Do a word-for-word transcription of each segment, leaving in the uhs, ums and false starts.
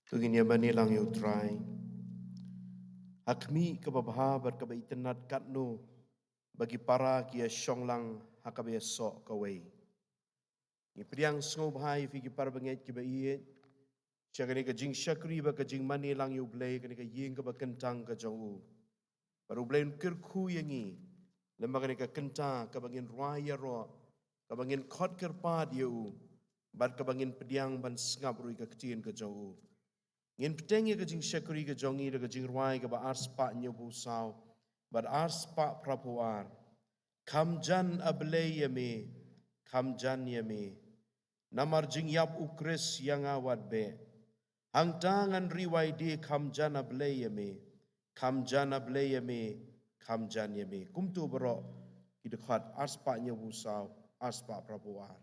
To ngin ïa mane lang ïa U Trai. Ha khmih kaba bha bad kaba itynnad katno ba ki para ki ïa shong lang ha kaba ïasoh kawei. Ngi pdiang sngewbha ïa phi ki para bangeit kiba ïeit sha kane ka jingshakri bad ka jingmane lang ïa U Blei, kane ka ïing kaba kyntang ka jong U. Bad U Blei un kyrkhu ïa ngi lem bad kane ka kynta kaba ngin rwai ïaroh, kaba ngin khot kyrpad ïa U, bad kaba ngin pdiang ban sngap ruh ïa ka ktien ka jong U. Ngin bteng ïa ka jingshakri ka jong ngi da ka jingrwai kaba arspah hynñiewphew saw bad arspah phraphew ar. Kham jan, A Blei, ïa me, kham jan ïa me. Namar jingïap U Khrist ïa nga wat beh. Hangta ngan ri wai die, kham jan, A Blei, ïa me, kham jan, A Blei, ïa me, kham jan ïa me. Kumto baroh ki dkhot arspah hynñiewphew saw, arspah phraphew ar.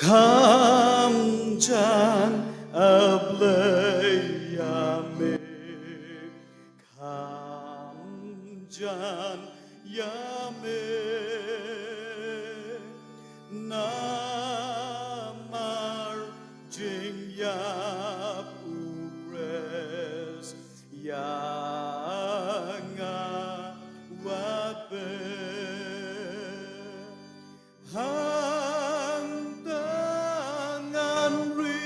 Kham jan, A Blei, ïa me. Kham jan ïa me. Namar jingïap U Khrist ïa nga wat beh. Hangta ngan ri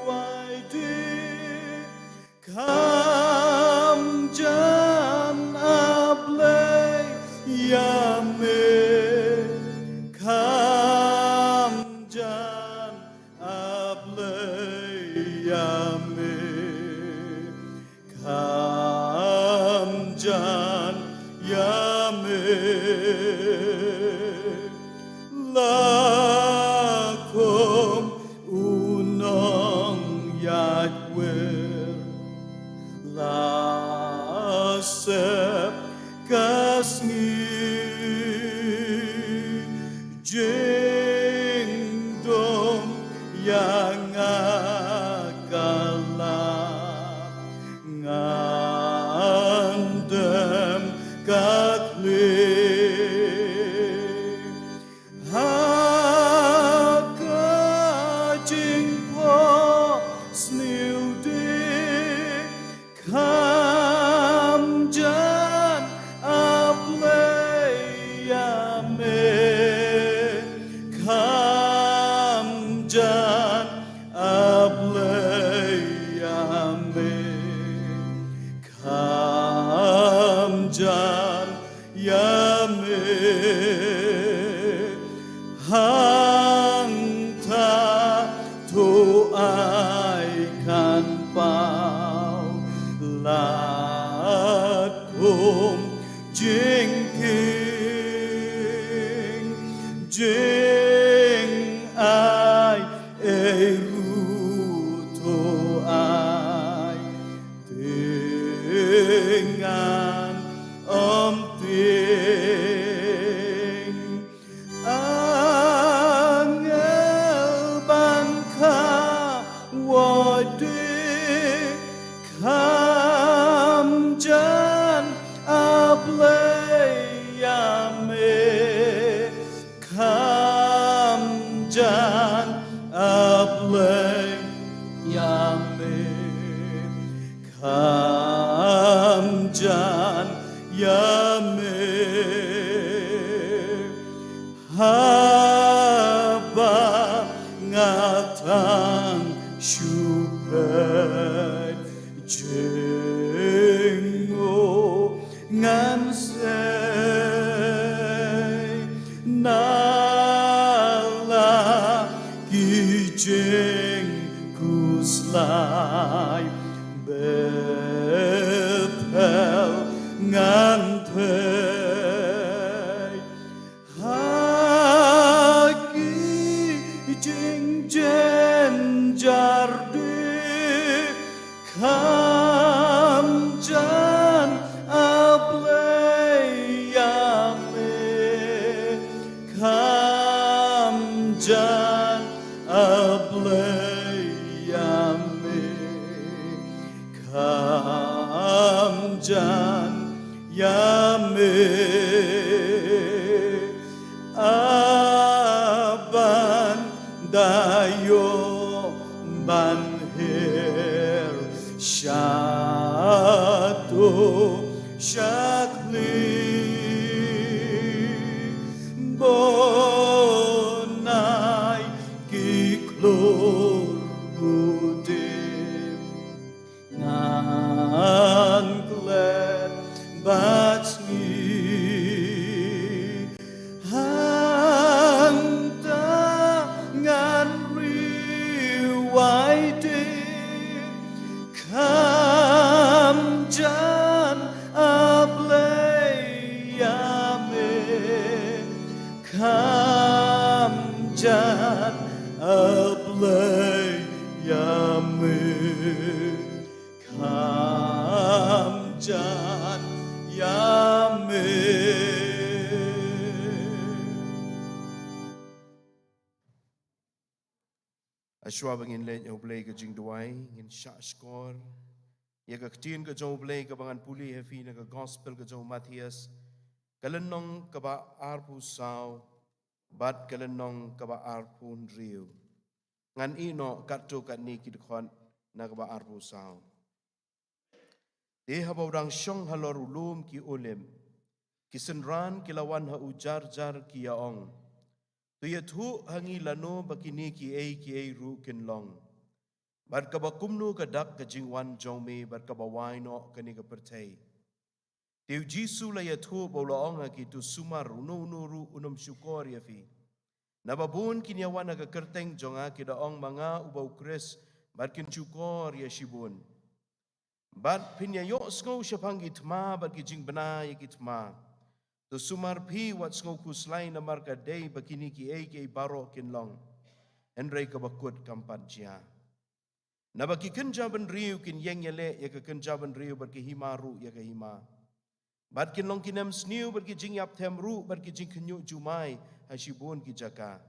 wai die, kham jan, A Blei, ïa me. Kham jan, A Blei, ïa me. Kham jan ïa me. La khum u nongïaid wir, la sep ka sngi. Jingdum ïa nga ka la, ngan dem ka khlieh. Ha ka jingphohsniew die, kham jan, A Blei, ïa me. Kham jan, A Blei, ïa me. Kham jan ïa me. Hangta to ai kan paw, lad khum jingkieng, jingai ei ruh to ai. Tieng ngan ym tieng. Angel ban kha wai die, kham jan, A Blei, ïa me. Kham jan, A Blei, ïa me. Kham jan ïa me. Haba nga tang shu peit jingngeit, ngan sei na la ki jingkhuslai. Bethel ngan peit ha ki jingjynjar die, kham jan Amen. Aban da ïoh ban her sha to shakli, bonai ki klur budim. Ngan klet bad sngi, hangta ngan riewai te. Kham jan, A Blei, ïa me. Kham jan, A Blei, ïa me. Kham jan ïa me. Shuwa ba ngin leit ha U Blei ka jingduwai, ngin shah shkor ïa ka ktien ka jong U Blei kaba ngan pule ha phi na ka Gospel ka jong u Mathaios, ka lynnong kaba arphew saw bad ka lynnong kaba arphew hynriew. Ngan ïeh noh katto katne ki dkhot na kaba arphew saw. Te haba u dang shong halor u lum ki Olim, ki synran ki la wan ha u jar jar ki ïa ong, to ïathuh ha ngi lano ba kine kiei kiei ruh kin long, bad kaba kumno ka dak ka jingwan jong me bad kaba wai noh kane ka pyrthei. Te u Jisu u la ïathuh bad u la ong ha ki, to sumar, uno uno ruh un ym shukor ïa phi. Naba bun kin ïa wan ha ka kyrteng jong nga, ki da ong, ma nga uba u Khrist, bad kin shukor ïa shibun. Bad phin ïa ïohsngew shaphang ki thma bad ki jingbna ïa ki thma. To sumar phi, wat sngew khuslai, namar ka dei ba kine kiei kiei baroh kin long, hynrei kaba kut kam pat jia. Naba ki kynja bynriew kin ïeng ïaleh ïa ka kynja bynriew bad ki hima ruh ïa ka hima. Bad kin long ki nemsniew bad ki jingïapthem ruh bad ki jingkhynñiuh jumai ha shibun ki jaka.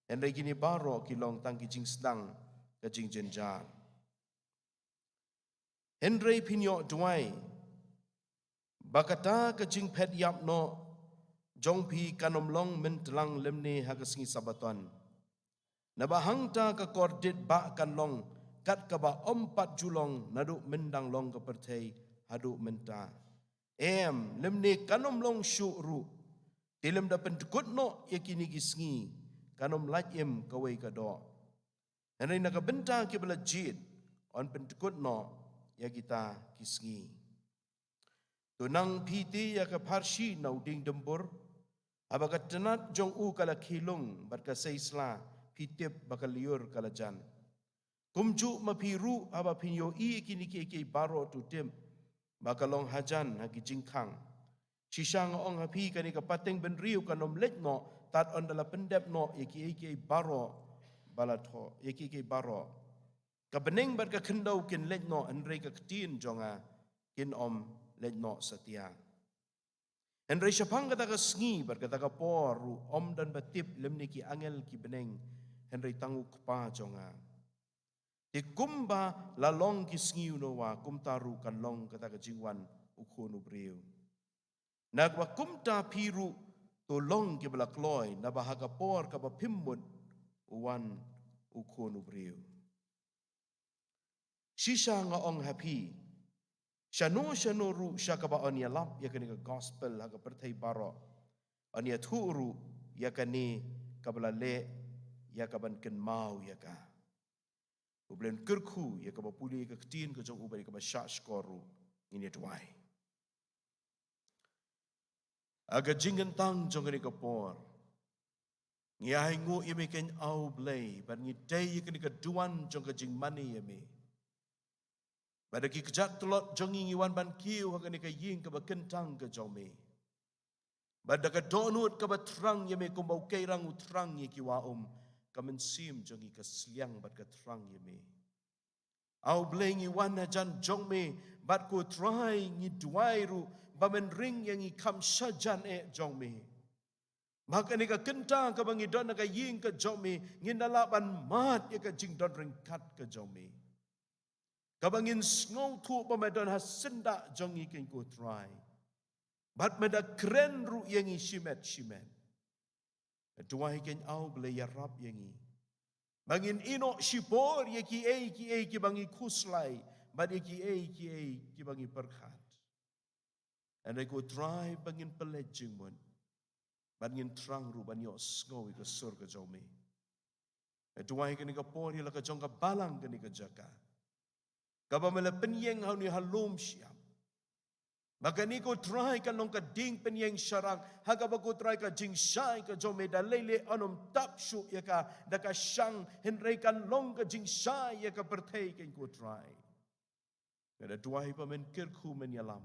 Hynrei kine baroh ki long tang ki jingsdang ka jingjynjar. Hynrei phin ïoh duwai ba kata ka jingphet ïap noh jong phi kan ym long myntlang lymne ha ka sngi Sabaton. Naba hangta ka kordit bah kan long kat kaba ym pat ju long naduh myndang long ka pyrthei haduh mynta. Em, lymne kan ym long shuh ruh. Te lymda pyndkut noh ïa kine ki sngi, kan ym lait im kawei ka doh. Hynrei na ka bynta kiba la jied, yn pyndkut noh ïa kita ki sngi. To nang phi te ïa ka pharshi na u dieng dymbur, haba ka tnat jong u ka la khie lung bad ka sei sla, phi tip ba ka lyiur ka la jan. Kumjuh ma phi ruh, haba phin ïohi ïa kine kiei kiei baroh, to tip ba ka long hajan ha ki jingkhang. Shisha nga ong ha phi, kane ka pateng bynriew kan ym leit noh tad ynda la pyndep noh ïa kiei kiei baroh ba la thoh, ïa kiei kiei baroh. Ka bneng bad ka khyndew kin leit noh, hynrei ka ktien jong nga kin ym leit noh satia. Hynrei shaphang kata ka sngi bad kata ka por ruh, ym don ba tip, lymne ki angel, ki bneng, hynrei tang U Kpa jong nga. Te kumba la long ki sngi u Noah, kumta ruh kan long kata ka jingwan U Khun u briew. Naba kumta phi ruh to long kiba la kloi, naba ha ka por kaba phim mut, u wan U Khun u briew. Shisha nga ong ha phi, shano shano ruh sha kaba yn ïalap ïa kane ka gospel ha ka pyrthei baroh, yn ïathuh ruh ïa kane kaba la leh, ïa kaban kynmaw ïa ka. U Blei un kyrkhu ïa kaba pule ïa ka ktien ka jong u bad ïa kaba shah shkor ruh. Ngin ïa duwai. Ha ka jingkyntang jong kane ka por, ngi ai nguh ïa me, kynmaw Blei, bad ngi tei ïa kane ka duwan jong ka jingmane ïa me. Bad da ki kjat tlot jong ngi, ngi wan ban kiew ha kane ka ïing kaba kyntang ka jong me. Bad da ka dohnud kaba thrang ïa me, kumba u keirang u thrang ïa ki wah um, ka mynsiem jong ngi ka sliang bad ka thrang ïa me. Aw Blei, ngi wan hajan jong me, bad ko Trai ngi duwai ruh ba men ring ïa ngi kham shajan eh jong me. Ba ha kane ka kynta kaba ngi don ha ka ïing ka jong me, ngin da lah ban mad ïa ka jingdon ryngkat ka jong me. Kaba ngin sngewthuh ba me don ha syndah jong ngi, kynmaw ko Trai. Bad me da kren ruh ïa ngi shimet shimet. Duwai kein, A U Blei, ïarap ïa ngi ba ngin ïehnoh shipor ïa kiei kiei kiba ngi khuslai bad ïa kiei kiei kiba ngi pyrkhat. Hynrei ko Trai ba ngin pynleit jingmut bad ngin thrang ruh ban ïohsngew ïa ka sur ka jong me. Duwai kane ka por ïa la ka jong ka balang kane ka jaka kaba me la pynïeng ha une u lum shyiap. Ba kane ko Trai kan long ka dieng pynïeng sharak ha kaba ko Trai ka jingshai ka jong me da lei lei un ym tap shuh ïa ka da ka shang, hynrei kan long ka jingshai ïa ka pyrthei kein ko Trai. Nga da duwai ba men kyrkhu, men ïalam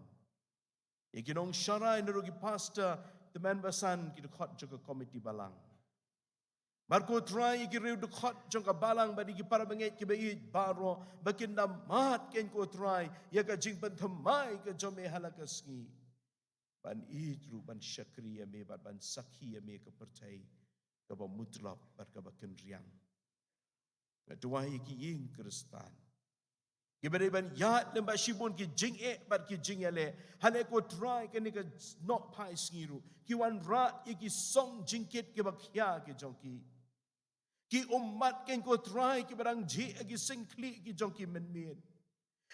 ïa ki nongsharai, na ruh ki pastor, tymmen basan, ki dkhot jong ka komiti balang. Bad ko Trai, ïa ki riew dkhot jong ka balang bad ïa ki para bangeit kiba ïeit baroh ba kin da mad kein ko Trai ïa ka jingpynthymmai ka jong me ha la ka sngi, ban ïeit ruh ban shakri ïa me bad ban sakhi ïa me ha ka pyrthei kaba mutlop bad kaba kynriang. Nga duwai ïa ki ïing Khristan kiba dei ban ïaid lem bad shibun ki jingeh bad ki jingïaleh. Hangne ko Trai, kane ka nohphai sngi ruh ki wanrah ïa ki song jingkit kiba khia ki jong ki. Ki ummat kein ko Trai kiba dang jhieh ha ki seng khlieh ki jong ki mynmiet.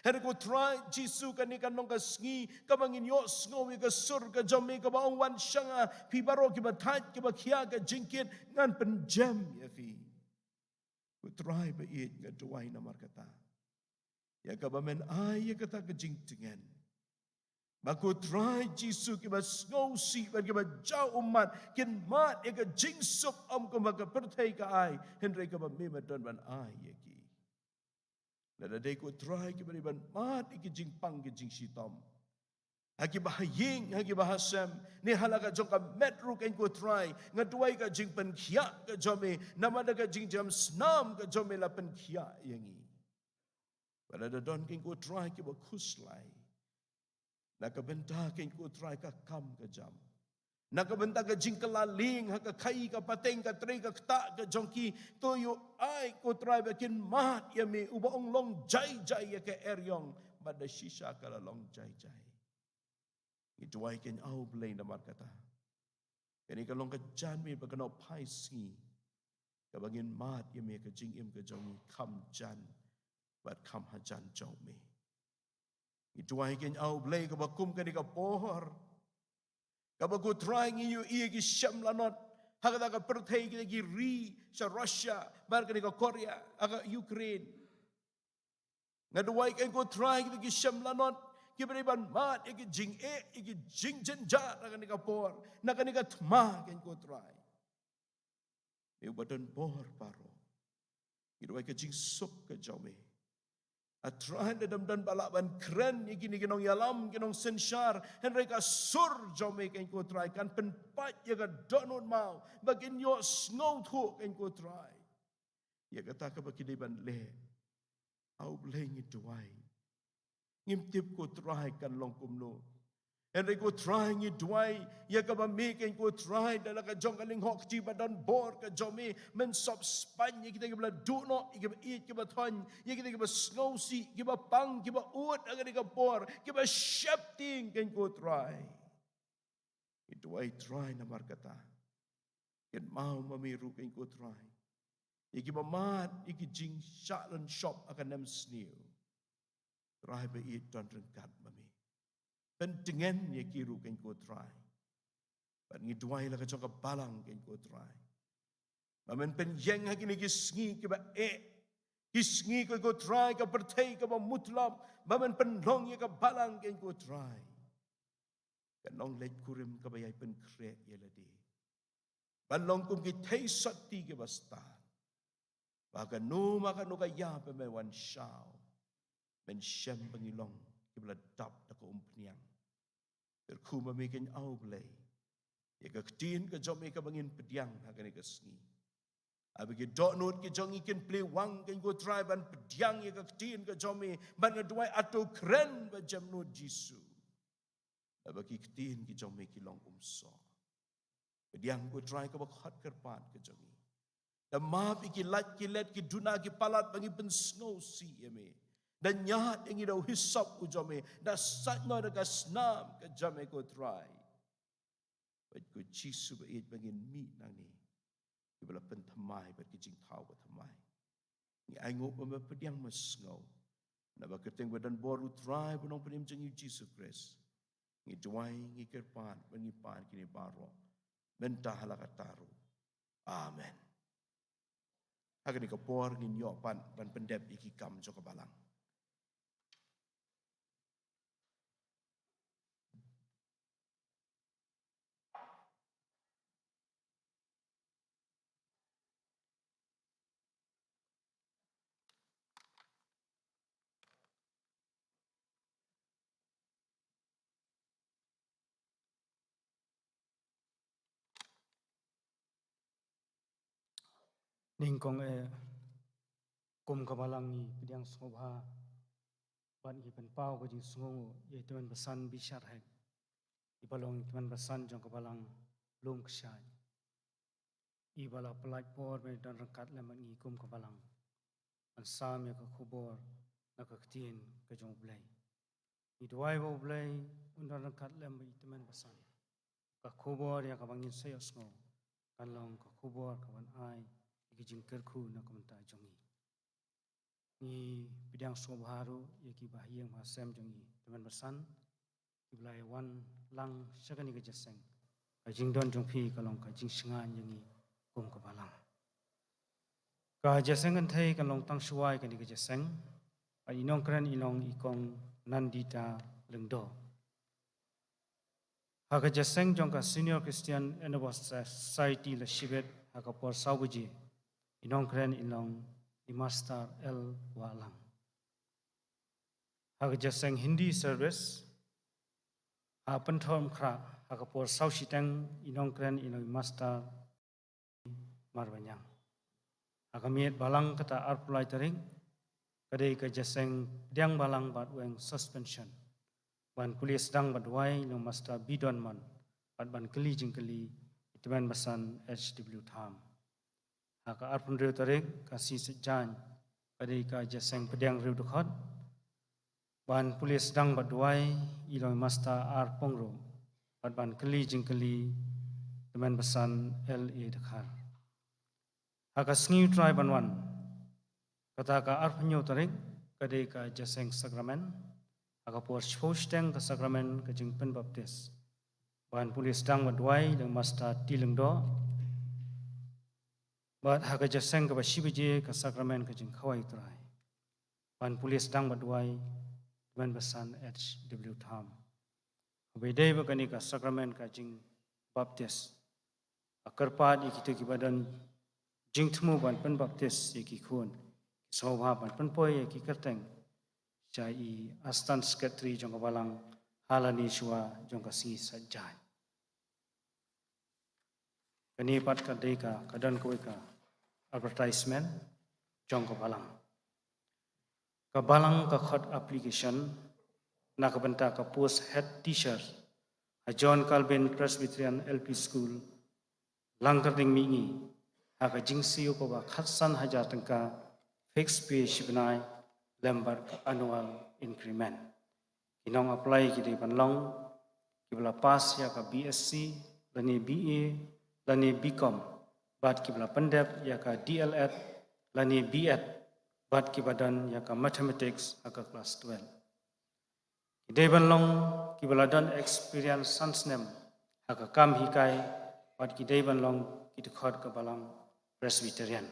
Hynrei ko Trai Jisu, kane kan long ka sngi kaba ngin ïohsngew ïa ka sur ka jong me kaba ong, wan sha nga phi baroh kiba thait kiba khia ka jingkit, ngan pynjem ïa phi. Ko Trai ba ïeit, nga duwai namar kata ïa kaba men ai ïa kata ka jingtngen ba ko Trai Jisu, kiba sngewsih bad kiba jaw ummat kin mad ïa ka jingsuk, ym kumba ka pyrthei ka ai, hynrei kaba me me don ban ai ïa ki. Lada dei ko Trai kiba dei ban mad ïa ki jingpang ki jingshitom ha kiba ha ïing ha kiba ha sem, ne ha la ka jong ka met ruh kein ko Trai, nga duwai ka jingpynkhiah ka jong me, namar da ka jingjem snam ka jong me la pynkhiah ïa ngi. Ba lada don kein ko Trai kiba khuslai na ka bynta kein ko Trai ka kam ka jam, na ka bynta ka jingkylla lieng ha ka khaïi ka pateng, ka trei ka ktah ka jong ki, to ïoh ai ko Trai ba kin mad ïa me, uba ong long jai jai ïa ka eriong, bad da shisha ka la long jai jai. Ngi duwai kein, A U Blei, namar kata kane ka long ka janmiet bad ka nohphai sngi kaba ngin mad ïa me ha ka jingim ka jong ngi kham jan bad kham hajan jong me. Ngi duwai kein, A U Blei, kaba kum kane ka por kaba ko Trai ngi ïohi ïa ki shem lanot ha kata ka pyrthei, kita ki ri sha Russia bad kane ka Korea, ha ka Ukraine. Nga duwai kein ko Trai, kita ki shem lanot kiba dei ban mad ïa ki jingeh, ïa ki jingjynjar ha kane ka por, na kane ka thma kein ko Trai. Me uba don bor baroh, ngi duwai ka jingsuk ka jong me. A Trai, lada ym don ba lah ban kren ïa kine ki nongïalam, ki nongsynshar, hynrei ka sur jong me kein ko Trai kan pynpait ïa ka dohnud maw ba kin ïohsngewthuh kein ko Trai ïa kata kaba ki dei ban leh. A U Blei, ngi duwai, ngim tip ko Trai kan long kumno, hynrei ko Trai ngi duwai ïa kaba me kein ko Trai, da la ka jong ka lyngngoh kti ba don bor ka jong me, men sop spaiñ ïa kita kiba la duh noh, ïa kiba ïeit kiba thoiñ, ïa kita kiba sngewsih, kiba pang, kiba ud ha kane ka por, kiba sheptieng kein ko Trai. Ngi duwai Trai namar kata. Kynmaw ma me ruh kein ko Trai ïa kiba mad ïa ki jingshah lynshop ha ka nemsniew. Trai ba ïeit, don ryngkat ma me. Pyntngen ïa ki ruh kein ko Trai. Bad ngi duwai la ka jong ka balang kein ko Trai, ba men pynïeng ha kine ki sngi kiba eh, ki sngi kein ko Trai ka pyrthei kaba mutlop, ba men pynlong ïa ka balang kein ko Trai ka nongleit kurim kaba ïai pynkhreh ïa lade, ban long kum ki thei sotti kiba stad, ba kano ma kano ka ïa ba me wan shaw, men shem ba ngi long kiba la dap da ka umphniang. Kyrkhu ma me kein, A U Blei, ïa ka ktien ka jong me kaba ngin pdiang ha kane ka sngi. Haba ki dohnud ki jong ngi kin plie wang kein ko Trai ban pdiang ïa ka ktien ka jong me, ban, nga duwai, ato kren ba jemnud Jisu, haba ki ktien ki jong me ki long umsoh. Pdiang ko Trai kaba khot kyrpad ka jong ngi. Da map ïa ki lait ki let, ki duna ki palat ba ngi pynsngewsih ïa me. Da ñiad ïa ngi da u hisop u jong me, da sait noh da ka snam ka jong me ko Trai. Bad ko Jisu ba ïeit ba ngin mih nangne, kiba la pynthymmai bad ki jingthaw ba thymmai. Ngi ainguh ba me pdiang me sngew. Naba kyrteng ba don bor U Trai bad U Nongpynim jong ngi U Jisu Khrist, ngi duwai, ngi kyrpad bad ngi pan kine baroh mynta ha la katta ruh. Amen. Ha kane ka por ngin ïoh pat ban pyndep ïa ki kam jong ka balang. Nyngkong eh, kum ka balang ngi pdiang sngewbha bad ngi pynpaw ka jingsngewnguh ïa i tymmen basan Bishar Hek, iba long i tymmen basan jong ka balang Lum Kshai, iba la pyllait por ban don ryngkat lem bad ngi kum ka balang ban sam ïa ka khubor na ka ktien ka jong U Blei. Ngi duwai ba U Blei un don ryngkat lem bad i tymmen basan. Ka khubor ïa kaba ngin sa ïohsngew kan long ka khubor kaban ai ïa ki jingkyrkhu na ka bynta jong ngi. Ngi pdiang sngewbha ruh ïa ki bahaïing bahasem jong ngi, tymmen basan, kiba la wan lang sha kane ka jingïaseng. Ka jingdon jong phi ka long ka jingshngaiñ ïa ngi kum ka balang. Ka jingïaseng kynthei kan long tang shuwa ïa kane ka jingïaseng. Bad i nongkren i long i Kong Nandita Lyngdoh. Ha ka jingïaseng jong ka Senior Christian Endeavour Society la shibit ha ka por saw baje, i nongkren i long i Master L Wahlang. Ha ka jingïaseng Hindi service ha Pynthorumkhrah ha ka por saw shiteng, i nongkren i long i Master Marbaniang. Ha ka miet balang kata arphew lai tarik ka dei ka jingïaseng pdiang balang bad weng suspension. Ban pule sdang bad duwai i long i Master B Donmon bad ban kylli jingkylli i tymmen basan H W Tham. Ha ka arphew hynriew tarik ka sngi Saitjaiñ ka dei ka jingïaseng pdiang riew dkhot. Ban pule sdang bad duwai i long i Master R Pyngrope bad ban kylli jingkylli i tymmen basan L A Dkhar. Ha ka sngi U Trai ban wan kata ka arphew hynñiew tarik ka dei ka jingïaseng sakramen. Ha ka por shiphew shiteng ka sakramen ka jingpynbaptis. Ban pule sdang bad duwai i long i Master T Lyngdoh. Bad ha ka jingïaseng kaba shi baje ka sakramen ka jingkhawai U Trai. Ban pule sdang bad duwai i tymmen basan H W Tham. Haba ïadei bad kane ka sakramen ka jingbaptis, nga kyrpad ïa kito kiba don jingthmu ban pynbaptis ïa ki khun, ki sngewbha ban pynpoi ïa ki kyrteng sha i Assistant Secretary jong ka balang ha lane shuwa jong ka sngi Saitjaiñ. Kane pat ka dei ka, ka don kawei ka advertisement jong ka balang. Ka balang ka khot application na ka bynta ka post head teacher ha John Calvin Presbyterian L P School, Langkyrding Mihngi, ha ka jingsiew kaba khatsan hajar tyngka, fixed pay shi bnai, lem bad ka annual increment. Ki nong apply ki dei ban long kiba la pass ïa ka B S C lane B A lane B Com, bad kiba la pyndep ïa ka D El Ed lane B Ed, bad kiba don ïa ka mathematics ha ka klas twelve. Ki dei ban long kiba la don experience san snem ha ka kam hikai, bad ki dei ban long ki dkhot ka balang Presbyterian.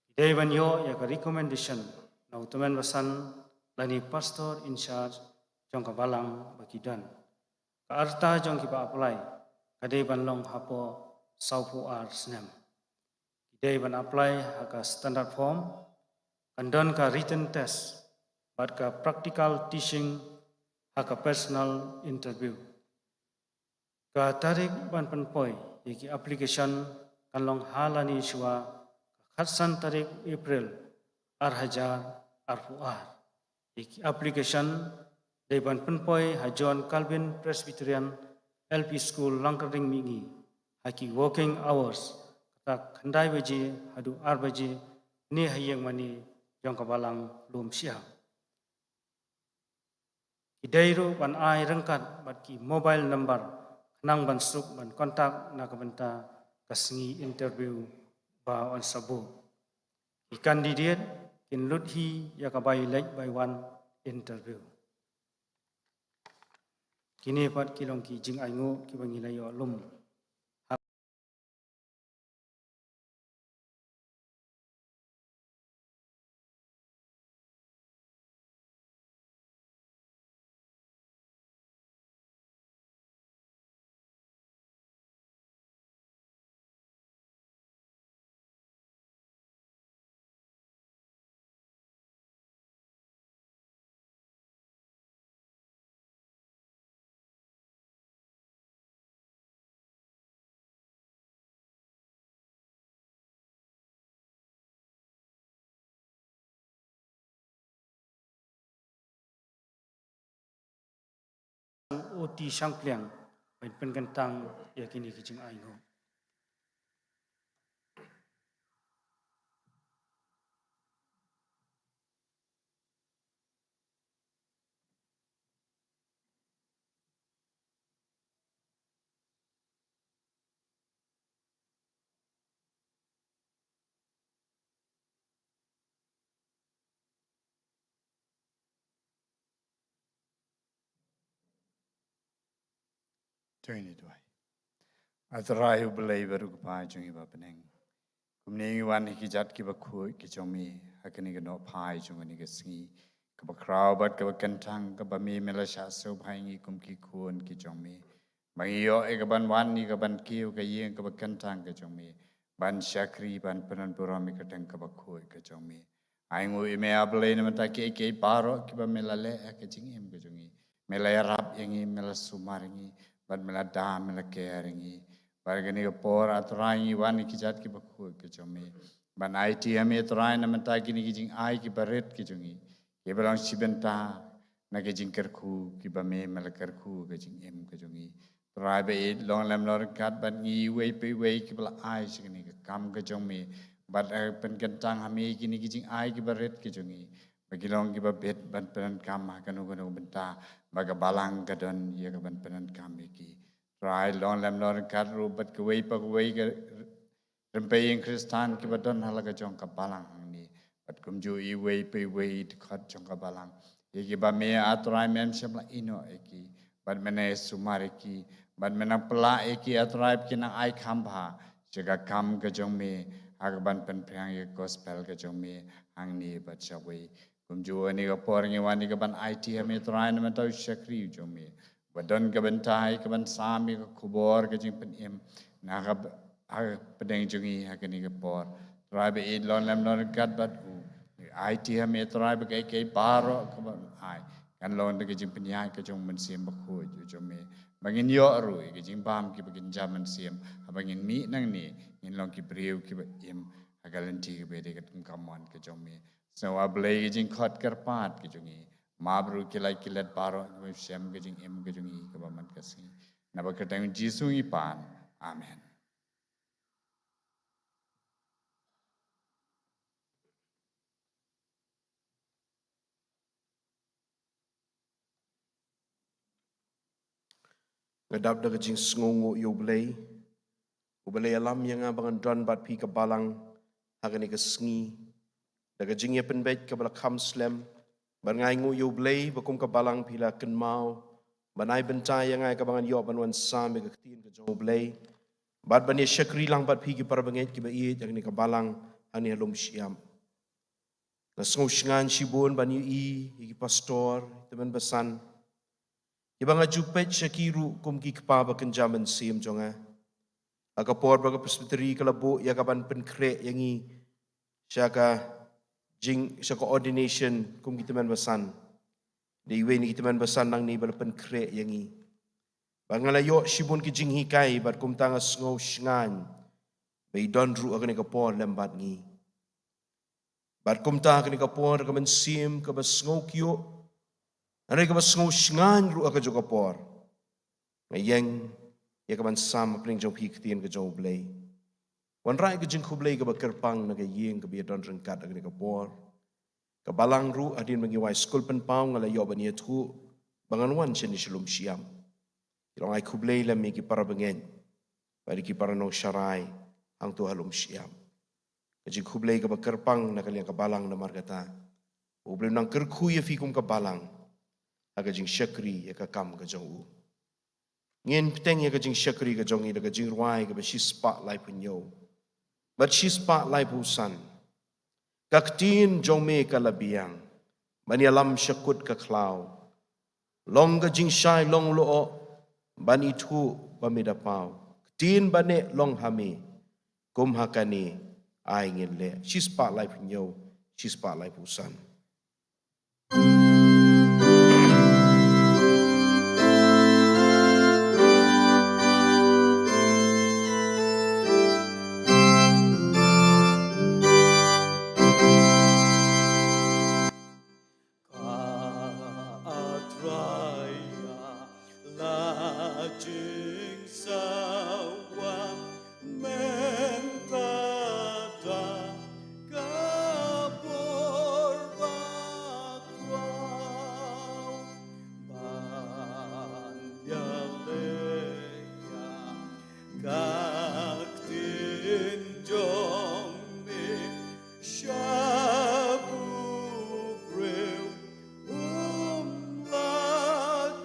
Ki dei ban ïoh ïa ka recommendation na u tymmen basan lane pastor in charge jong ka balang ba ki don. Ka rta jong kiba apply ka dei ban long hapoh sawphew ar snem. Ki dei ban apply ha ka standard form, kan don ka written test bad ka practical teaching ha ka personal interview. Ka tarik ban pynpoi ïa ki application kan long ha lane shuwa ka khatsan tarik April ar hajar arphew ar. Ïa ki application dei ban pynpoi ha John Calvin Presbyterian L P School Langkyrding Mihngi ha ki working hours, kata khyndai baje haduh ar baje ne ha ïing mane jong ka balang Lumshyiap. Ki dei ruh ban ai ryngkat bad ki mobile number khnang ban suk ban contact na ka bynta ka sngi interview ba yn sa buh. Ki candidate kin lut hi ïa ka bai leit bai wan interview. Kine pat ki long ki jingainguh kiba ngi la ïoh lum. Oti Shangpliang ban pynkyntang ïa kine ki jingainguh. To ngin ïa duwai. A Trai U Blei ba ruh ka Kpa jong ngi ba ha bneng, kumne ngi wan ha ki jait kiba khuid ki jong me ha kane ka nongphai jong kane ka sngi kaba khraw bad kaba kyntang kaba me me la shah sngewbha ïa ngi kum ki khun ki jong me. Ba ngi ïoh ïa ka ban wan ïa ka ban kiew ha ka ïing kaba kyntang ka jong me, ban shakri ban pynburom ïa ka kyrteng kaba khuid ka jong me. Ainguh ïa me A Blei namar ta kiei kiei baroh kiba me la leh ha ka jingim ka jong ngi. Me la ïarap ïa ngi, me la sumar ïa ngi, bad me la da, me la care ïa ngi. Bad kane ka por A Trai ngi wan ïa ki jait kiba khuid ki jong me ban aiti ha me A Trai namar ta kine ki jingai kiba rit ki jong ngi, kiba long shi bynta na ka jingkyrkhu kiba me me la kyrkhu ha ka jingim ka jong ngi. Trai ba ïeit, long lem long ryngkat bad ngi iwei pa iwei kiba la ai sha kane ka kam ka jong me. Bad, eh, pynkyntang ha me kine ki jingai kiba rit ki jong ngi, ba ki long kiba bit ban pyndonkam ha kano kano ka bynta ba ka balang ka don ïa ka ban pyndonkam ïa ki. Trai long lem long ryngkat ruh bad kawei pa kawei ka rympei ïing Khristan kiba don ha la ka jong ka balang hangne. Bad kumjuh iwei pa iwei i dkhot jong ka balang, ïa kiba me A Trai mem shym la ïehnoh ïa ki, bad me nang sumar ïa ki, bad me nang pynlah ïa ki A Trai ba kin nang ai kham bha sha ka kam ka jong me ha ka ban pynphriang ïa ka gospel ka jong me hangne bad shawei. Kumjuh ha kane ka por ngi wan ïa ka ban aiti ha me Trai namar ta u shakri u jong me ba don ka bynta ïa ka ban sam ïa ka khubor ka jingpynim na ka b-, ha ka pdeng jong ngi ha kane ka por. Trai ba ïeit, long lem long ryngkat bad u. Aiti ha me Trai ba kaei kaei baroh kaba ai kan long da ka jingpynïaid ka jong u Mynsiem Bakhuid u jong me, ba ngin ïoh ruh ïa ka jingbam kiba kynja mynsiem. Haba ngin mih nangne ngin long ki briew kiba im ha ka lynti kaba dei ka donkam mon ka jong me. Sngew A Blei ka jingkhot kyrpad ka jong ngi. Map ruh ki lait ki let baroh kiba shem ka jingim ka jong ngi kaba man ka sngi. Naba ka kyrteng Jisu ngi pan. Amen. Nga dap da ka jingsngewnguh ïa U Blei, uba la ïalam ïa nga ba ngan don bad phi ka balang ha kane ka sngi. Da ka jingïapynbeit kaba la kham slem, bad nga ainguh ïa U Blei ba kum ka balang phi la kynmaw ban ai bynta ïa nga ïa kaba ngan ïoh ban wan sam ïa ka ktien ka jong U Blei, bad ban ïa shakri lang bad phi ki para bangeit kiba ïeit ha kane ka balang hangne ha Lumshyiap. Nga sngew shngaiñ shibun ban ïohi ïa ki pastor, tymmen basan, kiba nga ju peit sha ki ruh kum ki kpa ba kynja mynsiem jong nga. Ha ka por ba ka Presbytery ka la buh ïa ka ban pynkhreh ïa ngi sha ka jing, sha ka ordination kum ki tymmen basan, dei iwei na ki tymmen basan nangne ba la pynkhreh ïa ngi. Bad nga la ïoh shibun ki jinghikai, bad kumta nga sngew shngaiñ ba i don ruh ha kane ka por lem bad ngi. Bad kumta ha kane ka por, ka mynsiem kaba sngewkyiuh, hynrei kaba sngew shngaiñ ruh ha kajuh ka por, nga ïeng ïa ka ban sam hapdeng jong phi ka ktien ka jong U Blei. Wanrah ka jingkhublei kaba kyrpang na ka ïing kaba ïadon ryngkat ha kane ka por. Ka balang ruh, hadien ba ngi wai skul pynpaw, nga la ïoh ban ïathuh ba ngan wan shane sha Lumshyiap. Ngi ai khublei lem ïa ki para bangeit bad ki para nongsharai hangto ha lum shyiap. Ka jingkhublei kaba kyrpang na ka liang ka balang namar kata, U Blei un nang kyrkhu ïa phi kum ka balang ha ka jingshakri ïa ka kam ka jong u. Ngin bteng ïa ka jingshakri ka jong ngi da ka jingrwai kaba shispah laiphew hynñiew. Bad shispah laiphew san. Ka ktien jong me ka la biang ban ïalam sha kut ka khlaw. Long ka jingshai long lyoh ban ithuh ba me da paw. Ktien ba neh long ha me, kum ha kane ai ngin leh. Shispah laiphew hynñiew, shispah laiphew san. Ka Trai ïa la jingsawa mynta da ka bor ba khraw ban ïaleh ïa ka ktien jong me. Sha u briew um la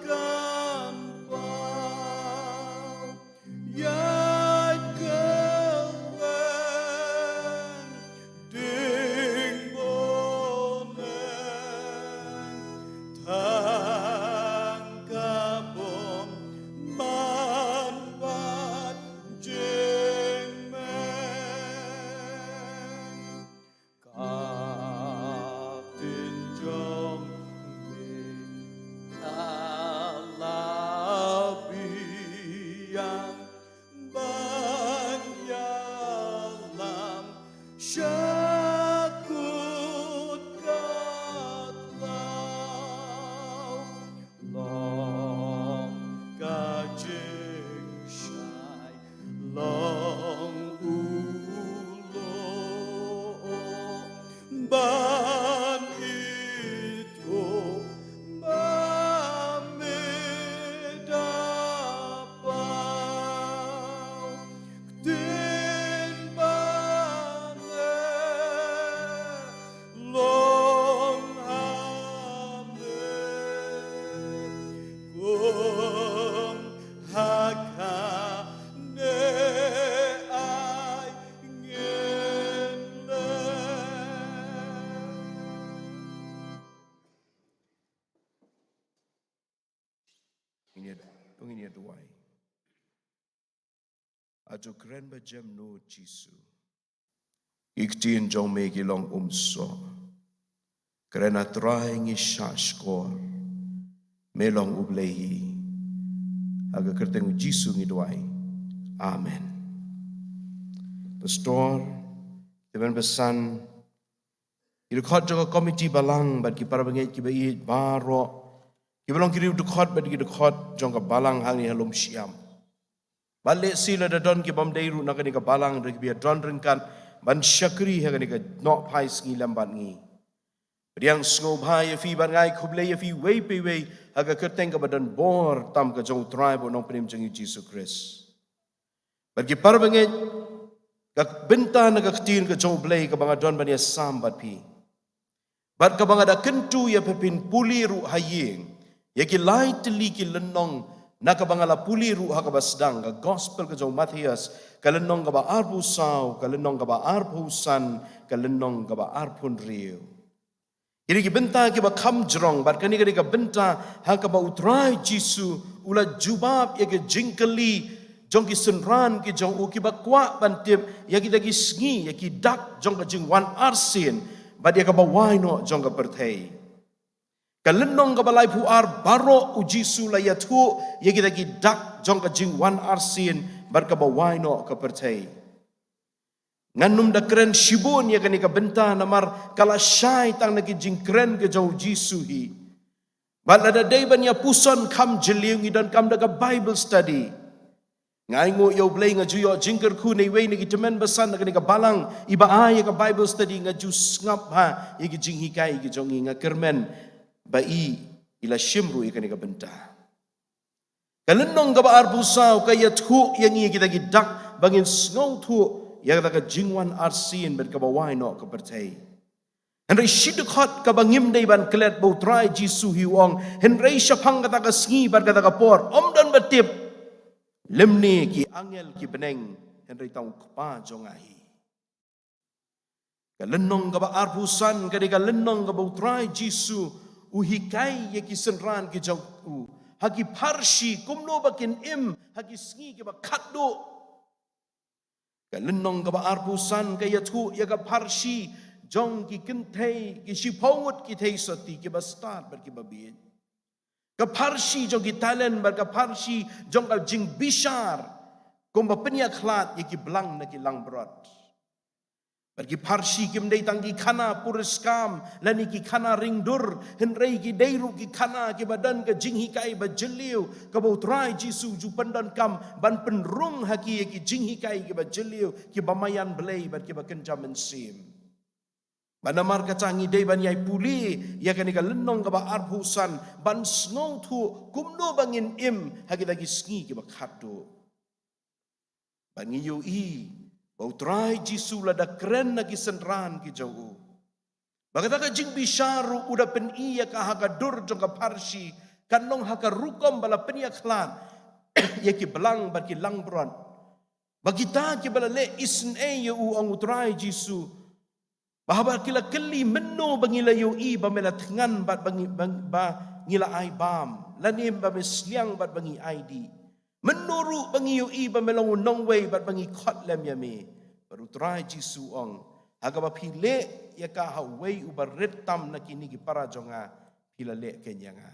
kan paw ïa ka wen ding bor neng tang ka bymman bad jingmeng. Ka ktien jong me ka la biang ban ïalam sha kut ka tlaw. Long ka jingshai, long u lyoh ban ithuh ba me da paw. Ktien ba neh long ha me, kum ha kane ai ngin leh. Ngin ïa, ngin ïa duwai. Hato kren ba jem nud Jisu. Ki ktien jong me ki long umsoh. Kren A Trai ngi shahshkor. Me long U Blei hi. Ha ka kyrteng U Jisu ngi duwai. Amen. Pastor, te ban pesan, ki dkhot jong ka komiti balang bad ki para bangeit kiba ïeit baroh, kiba long ki riew dkhot bad ki dkhot jong ka balang hangne ha lum shyiap. Bad lehse lada don ki bym dei ruh na kane ka balang, da kiba ïadon ryngkat ban shakri ha kane ka nongphai sngi lem bad ngi. Pdiang sngewbha ïa phi bad nga ai khublei ïa phi uwei pa uwei ha ka kyrteng kaba don bor tam ka jong U Trai bad U Nongpynim jong ngi Jisu Khrist. Bad ki para bangeit, ka bynta na ka ktien ka jong U Blei kaba nga don ban ïasam bad phi, bad kaba nga da kyntu ïa phi phin pule ruh ha ïing, ïa ki lai tylli ki lynnong na kaba nga la pule ruh ha kaba sdang, ka gospel ka jong u Mathaios, ka lynnong kaba arphew saw, ka lynnong kaba arphew san, ka lynnong kaba arphew hynriew. Kine ki bynta kiba kham jrong, bad kane ka dei ka bynta ha kaba U Trai Jisu u la jubab ïa ka jingkylli jong ki synran ki jong u kiba kwah ban tip ïa kita ki sngi, ïa ki dak jong ka jingwan arsien bad ïa kaba wai noh jong ka pyrthei. Ka lynnong kaba laiphew ar baroh U Jisu u la ïathuh ïa kita ki dak jong ka jingwan arsien bad kaba wai noh ka pyrthei. Ngan nym da kren shibun ïa kane ka bynta namar ka la shai tang na ki jingkren ka jong U Jisu hi. Bad lada dei ban ïa puson kham jylliew ngi donkam da ka Bible study. Nga ainguh ïa U Blei nga ju ïoh jingkyrkhu na iwei na ki tymmen basan na kane ka balang iba ai ïa ka Bible study, nga ju sngap bha ïa ki jinghikai ki jong ngi, nga kyrmen ba i, i la shim ruh ïa kane ka bynta. Ka lynnong kaba arphew saw ka ïathuh ïa ngi kita ki dak ba ngin sngewthuh ïa kata ka jingwan arsien bad kaba wai noh ka pyrthei. Hynrei shi dkhot kaba ngim dei ban klet ba U Trai Jisu hi u ong, hynrei shaphang kata ka sngi bad kata ka por ym don ba tip, lymne ki angel ki bneng, hynrei tang U Kpa jong nga hi. Ka lynnong kaba arphew san ka dei ka lynnong kaba U Trai Jisu u hikai ïa ki synran ki jong u ha ki pharshi kumno ba kin im ha ki sngi kiba khatduh. Ka lynnong kaba arphew san ka ïathuh ïa ka pharshi jong ki kynthei, ki shiphew ngut ki theisotti kiba stad bad kiba bieit. Ka pharshi jong ki talent bad ka pharshi jong ka jingbishar kumba pynïakhlad ïa ki blang na ki langbrot. Bad ki pharshi kim dei tang ki khana puriskam lane ki khana ringdur, hynrei ki dei ruh ki khana kiba don ka jinghikai ba jylliew kaba U Trai Jisu u ju pyndonkam ban pynrung ha ki ïa ki jinghikai kiba jylliew, kiba maïan Blei bad kiba kynja mynsiem. Bad namar kata ngi dei ban ïai pule ïa kane ka lynnong kaba arphew san ban sngewthuh kumno ba ngin im ha kita ki sngi kiba khatduh. Bad ngi ïohi ba U Trai Jisu lada kren na ki synran ki jong u, ba kata ka jingbishar ruh u da pyni ïa ka ha ka dur jong ka pharshi, kan long ha ka rukom ba la pynïakhlad ïa ki blang bad ki langbrot. Ba kita kiba la leh isynei ïa u, ong U Trai Jisu, ba haba ki la kylli mynno ba ngi la ïohi ba me la thngan bad ba ngi, ba, ba ngi la ai bam, lane ba me sliang bad ba ngi ai dih, mynno ruh ba ngi ïohi ba me long u nongwei bad ba ngi khot lem ïa me. Bad U Trai Jisu u ong, ha kaba phi leh ïa ka ha uwei uba rit tam na kine ki para jong nga, phi la leh keiñ ïa nga.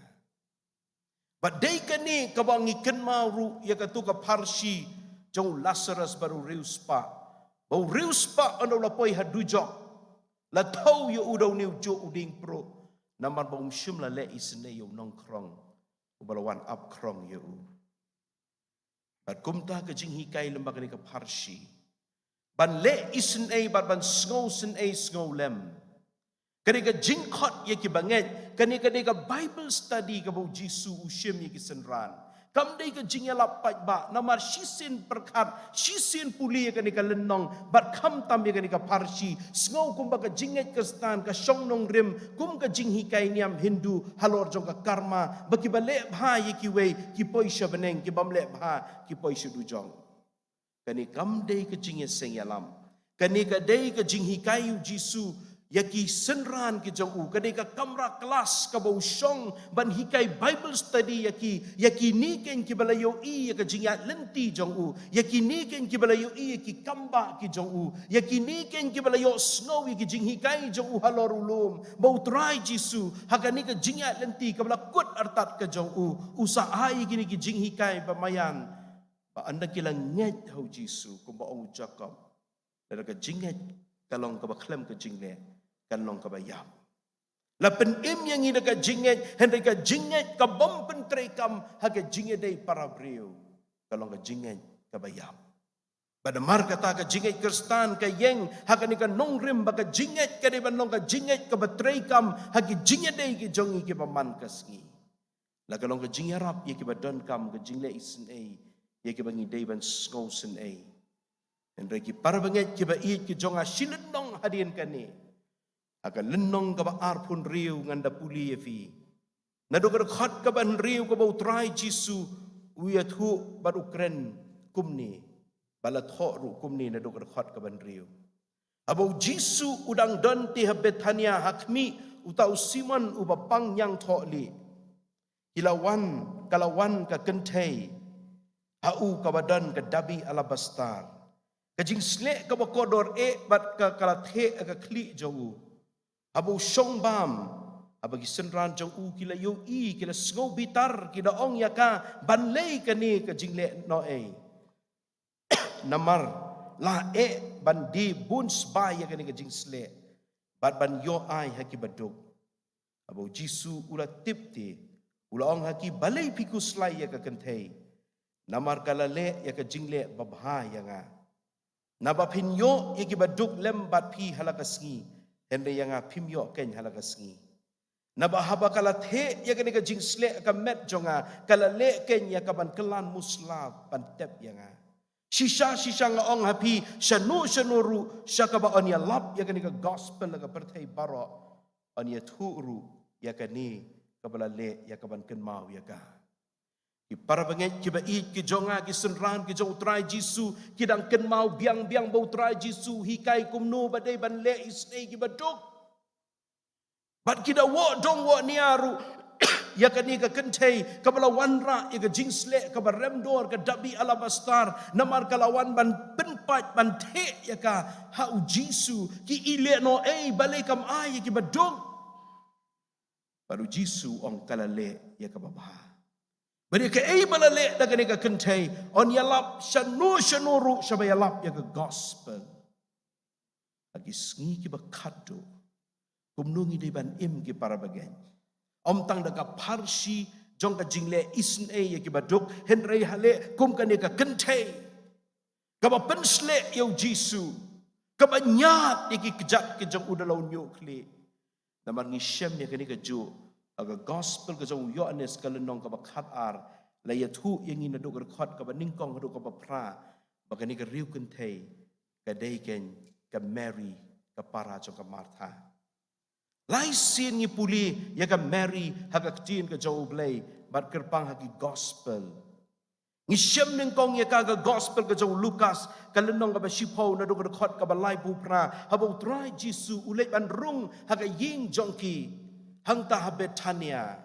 Bad dei kane kaba ngi kynmaw ruh ïa kato ka pharshi jong u Lasarus bad u riewspah, ba u riewspah ynda u la poi ha dujok la thew ïa u da une u juh u dieng pruh, namar ba um shym la leh isynei ïa u nongkhrong uba la wan ap khrong ïa u. Bad kumta ka jinghikai lem bad kane ka pharshi ban leh isynei bad ban sngewsynei sngewlem. Kane ka jingkhot ïa kiba ngeit, kane ka dei ka Bible study kaba U Jisu u shim ïa ki synran. Kam dei ka jingïalap paidbah, namar shisien pyrkhat, shisien pule ïa kane ka lynnong bad khamtam ïa kane ka pharshi, sngew kumba ka jingngeit Khristan ka shong nongrim kum ka jinghikai niam Hindu halor jong ka karma, ba kiba leh bha ïa kiwei ki poi sha bneng, kibym leh bha ki poi sha dujok. Kane kam dei ka jingïaseng ïalam. Kane ka dei ka jinghikai U Jisu ïa ki synran ki jong u. Ka dei ka kamra klas kaba u shong ban hikai Bible study ïa ki, ïa kine keiñ kiba la ïohi ïa ka jingïaid lynti jong u, ïa kine keiñ kiba la ïohi ïa ki kambah ki jong u, ïa kine keiñ kiba la ïohsngew ïa ki jinghikai jong u halor u lum, ba U Trai Jisu ha kane ka jingïaid lynti kaba la kut artat ka jong u, u sa ai ïa kine ki jinghikai ba maïan. Ba ynda ki la ngeit ha U Jisu, kumba ong u Jakob, lada ka jingngeit ka long kaba khlem ka jingleh, kan long kaba ïap. La pynim ïa ngi da ka jingngeit, hynrei ka jingngeit kabym pyntreikam ha ka jingïadei para briew, ka long ka jingngeit kaba ïap. Bad namar kata ka jingngeit Khristan ka ïeng ha kane ka nongrim, ba ka jingngeit ka dei ban long ka jingngeit kaba treikam ha ki jingïadei ki jong ngi kiba man ka sngi. La ka long ka jingïarap ïa kiba donkam, ka jingleh isynei ïa kiba ngi dei ban sngewsynei. Hynrei ki para bangeit kiba ïeit ki jong nga, shi lynnong hadien kane, ha ka lynnong kaba arphew hynriew ngan da pule ïa phi. Naduh ka dkhot kaba hynriew kaba U Trai Jisu u ïathuh bad u kren kumne, ba la thoh ruh kumne naduh ka dkhot kaba hynriew. Haba U Jisu u dang don te ha Bethania ha khmih uta u Simon uba pang ñiangthohlieh, ki la wan, ka la wan ka kynthei ha u kaba don ka dabi alabastar, ka jingsleh kaba kordor eh, bad ka, ka la theh ha ka khlieh jong u. Haba u shong bam, haba ki synran jong u ki la ïohi, ki la sngew bitar, ki da ong ïa ka, ban lei kane ka jingleh noh ei? Namar la eh ban die bun sbai ïa kane ka jingsleh bad ban ïoh ai ha kiba duk. Haba U Jisu u la tip te, u la ong ha ki, balei phi khuslai ïa ka kynthei? Namar ka la leh ïa ka jingleh babha ïa nga. Naba phin ïoh ïa kiba duk lem bad phi ha la ka sngi, hynrei ïa nga phim ïoh keiñ ha la ka sngi. Naba haba ka la theh ïa kane ka jingsleh ha ka met jong nga, ka la leh kein ïa kaban kylla muslap ban tep ïa nga. Shisha shisha nga ong ha phi, shano shano ruh sha kaba yn ïalap ïa kane ka gospel ha ka pyrthei baroh, yn ïathuh ruh ïa kane kaba la leh ïa kaban kynmaw ïa ka. Ki para bangeit kiba ïeit ki jong nga, ki synran ki jong U Trai Jisu, ki dang kynmaw biang biang ba U Trai Jisu u hikai kumno ba dei ban leh isynei ïa kiba duk. Bad ki da wad dong wad nia ruh ïa kane ka kynthei kaba la wanrah ïa ka jingsleh kaba rem dor, ka dabi alabastar, namar ka la wan ban pynpait ban theh ïa ka ha U Jisu. Ki ïeh leh noh ei, balei kam ai ïa kiba duk? Bad U Jisu u ong ka la leh ïa kaba bha. Bad ïa kaei ba la leh da kane ka kynthei, yn ïalap shano shano ruh sha ba ïalap ïa ka gospel. Ha ki sngi kiba khatduh, kumno ngi dei ban im ki para bangeit? Ym tang da ka pharshi jong ka jingleh isynei ïa kiba duk, hynrei ha leh kum kane ka kynthei kaba pynsleh ïa U Jisu, kaba ñiad ïa ki kjat ki jong u da la u ñiuh khlieh. Namar ngi shem ïa kane kajuh ha ka gospel ka jong u Ïoannis ka lynnong kaba khatar, la ïathuh ïa ngi naduh ka dkhot kaba nyngkong haduh kaba phra ba kane ka riewkynthei ka dei kein ka Mary, ka para jong ka Martha. Lai sien ngi pule ïa ka Mary ha ka ktien ka jong U Blei bad kyrpang ha ki gospel. Ngi shem nyngkong ïa ka ha ka gospel ka jong u Lukas ka lynnong kaba shiphew naduh ka dkhot kaba laiphew phra, haba U Trai Jisu u leit ban rung ha ka ïing jong ki hangta ha Bethania.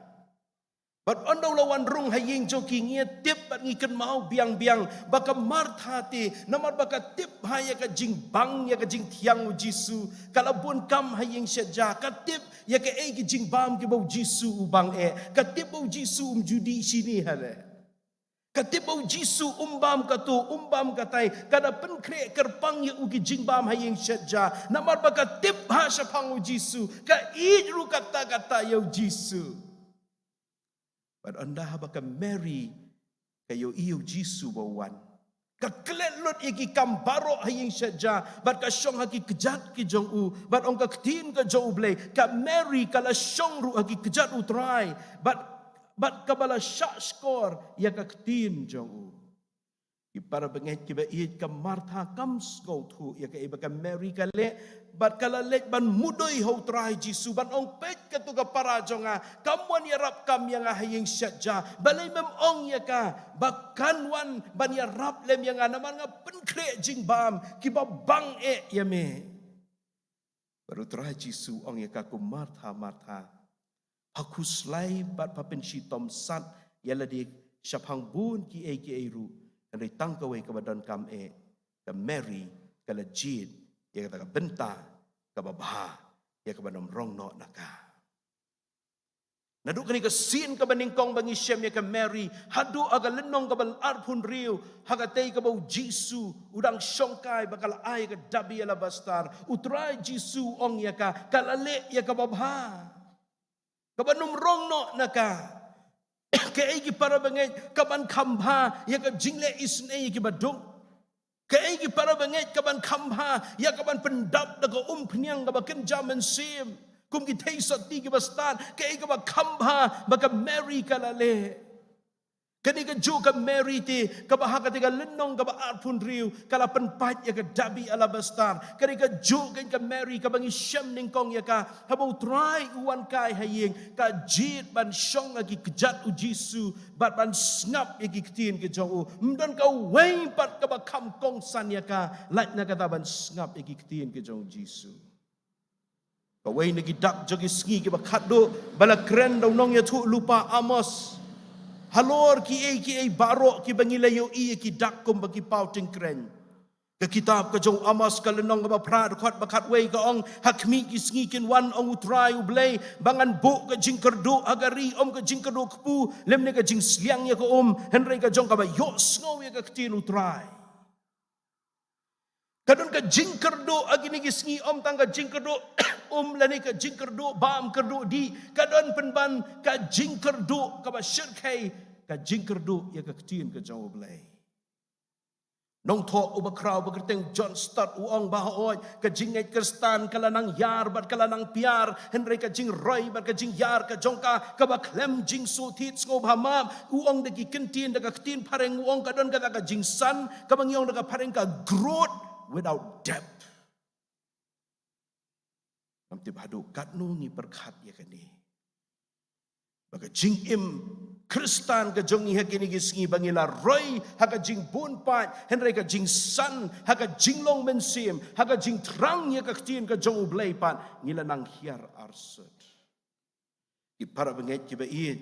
Bad ynda u la wan rung ha ïing jong ki, ngi tip bad ngi kynmaw biang biang ba ka Martha te, namar ba ka tip bha ïa ka jingbang ïa ka jingthiang U Jisu, ka la bun kam ha ïing shet ja, ka tip ïa kaei ki jingbam kiba U Jisu u bang eh, ka tip ba U Jisu um ju dih shini hangne. Ka tip ba U Jisu um bam kato, um bam katai, ka da pynkhreh kyrpang ïa u ki jingbam ha ïing shet ja, namar ba ka tip bha shaphang U Jisu, ka ïeit ruh katta katta ïa U Jisu. Bad ynda haba ka Mary ka ïohi ïa U Jisu ba u wan, ka klet lut ïa ki kam baroh ha ïing shet ja, bad ka shong ha ki kjat ki jong u, bad ong ka ktien ka jong U Blei, ka Mary ka la shong ruh ha ki kjat U Trai, bad, bad kaba la shah shkor ïa ka ktien jong u. Ki para bangeit kiba ïeit, ka Martha kam sngewthuh ïa kaei ba ka Mary ka leh, bad ka la leit ban mudui ha U Trai Jisu ban ong, peit kato ka para jong nga, kam wan ïarap kam ïa nga ha ïing shet ja, balei mem ong ïa ka ba kan wan ban ïarap lem ïa nga, namar nga pynkhreh jingbam kiba bang eh ïa me. Bad U Trai Jisu u ong ïa ka, ko Martha, Martha, pha khuslai bad pha pynshitom sat ïa lade shaphang bun kiei kiei ruh, hynrei tang kawei kaba donkam eh, ka Mary ka la jied ïa kata ka bynta kaba bha, ïa kaban ym rong noh na ka. Naduh kane ka sien kaba nyngkong ba ngi shem ïa ka Mary, haduh ha ka lynnong kaba arphew hynriew, ha katei kaba U Jisu u dang shongkai ba ka la ai ka dabi alabastar, U Trai Jisu u ong ïa ka, ka la leh ïa kaba bha. Kaban ym rong noh na ka. Kaei ki para bangeit, kaban kham bha ïa ka jingleh isynei ïa kiba duk? Kaei ki para bangeit, kaban kham bha ïa kaban pyndap da ka umphniang kaba kynja mynsiem, kum ki theisotti kiba stad? Kaei kaba kham bha ba ka Mary ka la leh? Kane kajuh ka Mary te, kaba ha katei ka lynnong kaba arphew hynriew ka la pynpait ïa ka dabi alabastar. Kane kajuh kein ka Mary kaba ngi shem nyngkong ïa ka, haba U Trai u wan kai ha ïing, ka jied ban shong ha ki kjat U Jisu bad ban sngap ïa ki ktien ki jong u. Ym don kawei pat kaba kham kongsan ïa ka lait na kata ban sngap ïa ki ktien ki jong U Jisu. Kawei na ki dak jong ki sngi kiba khatduh ba la kren da u nongïathuhlypa Amos halor kiei kiei baroh kiba ngi la ïohi ïa ki dak kumba ki paw tyngkreiñ. Ka kitab ka jong u Amos ka lynnong kaba phra, dkhot ba khatwei ka ong, ha khmih ki sngi kin wan, ong U Trai U Blei, ba ngan buh ka jingkyrduh ha ka ri, ym ka jingkyrduh kpu lymne ka jingsliang ïa ka um, hynrei ka jong kaba ïohsngew ïa ka ktien U Trai. Ka don ka jingkyrduh ha kine ki sngi, ym tang ka jingkyrduh um lane ka jingkyrduh bam kyrduh dih, ka don pynban ka jingkyrduh kaba shyrkhei, ka jingkyrduh ïa ka ktien ka jong U Blei. Nongthoh uba khraw ba kyrteng John Stott u ong ba hooid, ka jingngeit Khristan ka la nang ïar bad ka la nang pher, hynrei ka jingroi bad ka jingïar ka jong ka, kaba khlem jingsngewthuh sngewbha map, u ong da ki kyntien, da ka ktien phareng u ong ka don kata ka jingsan, kaba ngi ong da ka phareng ka growth without depth. Ngam tip haduh katno ngi pyrkhat ïa kane. Ba ka jingim Khristan ka jong ngi ha kine ki sngi ba ngi la roi ha ka jingbun paid, hynrei ka jingsan ha ka jinglong mynsiem, ha ka jingthrang ïa ka ktien ka jong U Blei pat ngi la nang hiar arsut. Ki para bangeit kiba ïeit,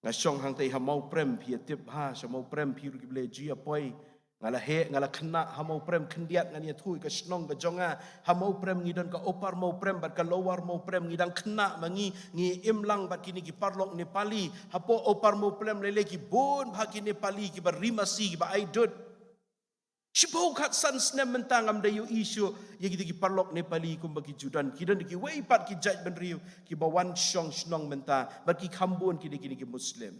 nga shong hangtei ha Mawprem, phi ïa tip bha, sha Mawprem phi ruh kiba la ju ïa poi. Nga la heh, nga la khynnah ha Mawprem khyndiat, ngan ïathuh ïa ka shnong ka jong nga. Ha Mawprem ngi don ka Upper Mawprem bad ka Lower Mawprem, ngi dang khynnah ma ngi, ngi im lang bad kine ki paralok Nepali. Hapoh Upper Mawprem lei lei ki bun bha ki Nepali kiba ri masi, kiba ai dud. Shiphew khatsan snem mynta ngam da ïohi shuh ïa kita ki paralok Nepali kumba ki ju don. Ki don kiwei pat ki jaitbynriew kiba wan shong shnong mynta bad ki kham bun ki dei kine ki Muslim.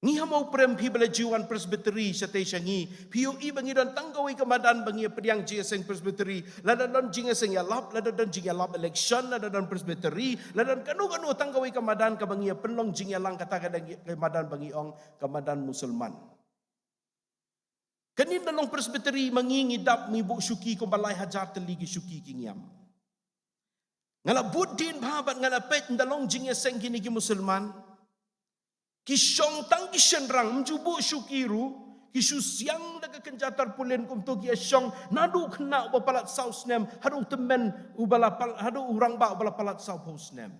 Ngi ha Mawprem, phi ba la ju wan Presbytery shatei sha ngi, phi ïohi ba ngi don tang kawei ka madan ba ngi ïa pdiang jingïaseng Presbytery. Lada don jingïaseng ïalap, lada don jingïalap election, lada don Presbytery, lada don kano kano, tang kawei ka madan kaba ngi ïa pynlong jingïalang, kata ka dei ka madan ba ngi ong ka madan Musulman. Kane ynda long Presbytery ma ngi, ngi dap, ngi buh shuki kumba lai hajar tylli ki shuki ki ngiam. Nga la bud dien bha bad nga la peit ynda long jingïaseng kine ki Musulman. Ki shong tang ki shynrang, ym ju buh shuki ruh, ki shu siang da ka kynja tarpaulin kumto, ki ïa shong naduh khynnah uba palat saw snem haduh tymmen uba la pal-, haduh u rangbah uba la palat sawphew snem.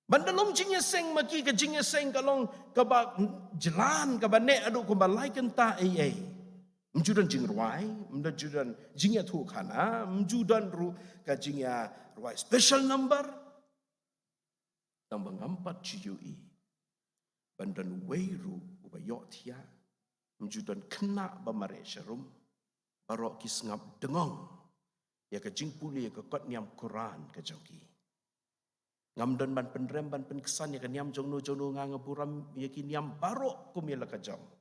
Ba ynda long jingïaseng ma ki, ka jingïaseng ka long kaba jlan, kaba neh haduh kumba lai kynta ei ei. Ym ju don jingrwai, ym don, ju don jingïathuhkhana, ym ju don ruh ka jingïarwai special number. Tang ba ngam pat ju ïohi ban don uwei ruh uba ïohthiah, ym ju don khynnah ba mareh sharum. Baroh ki sngap dengong ïa ka jingpule ïa ka kot niam Quran ka jong ki. Ngam don ban pynrem ban pynksan ïa ka niam jongno jongno, nga nga burom ïa ki niam baroh kum ïa la ka jong.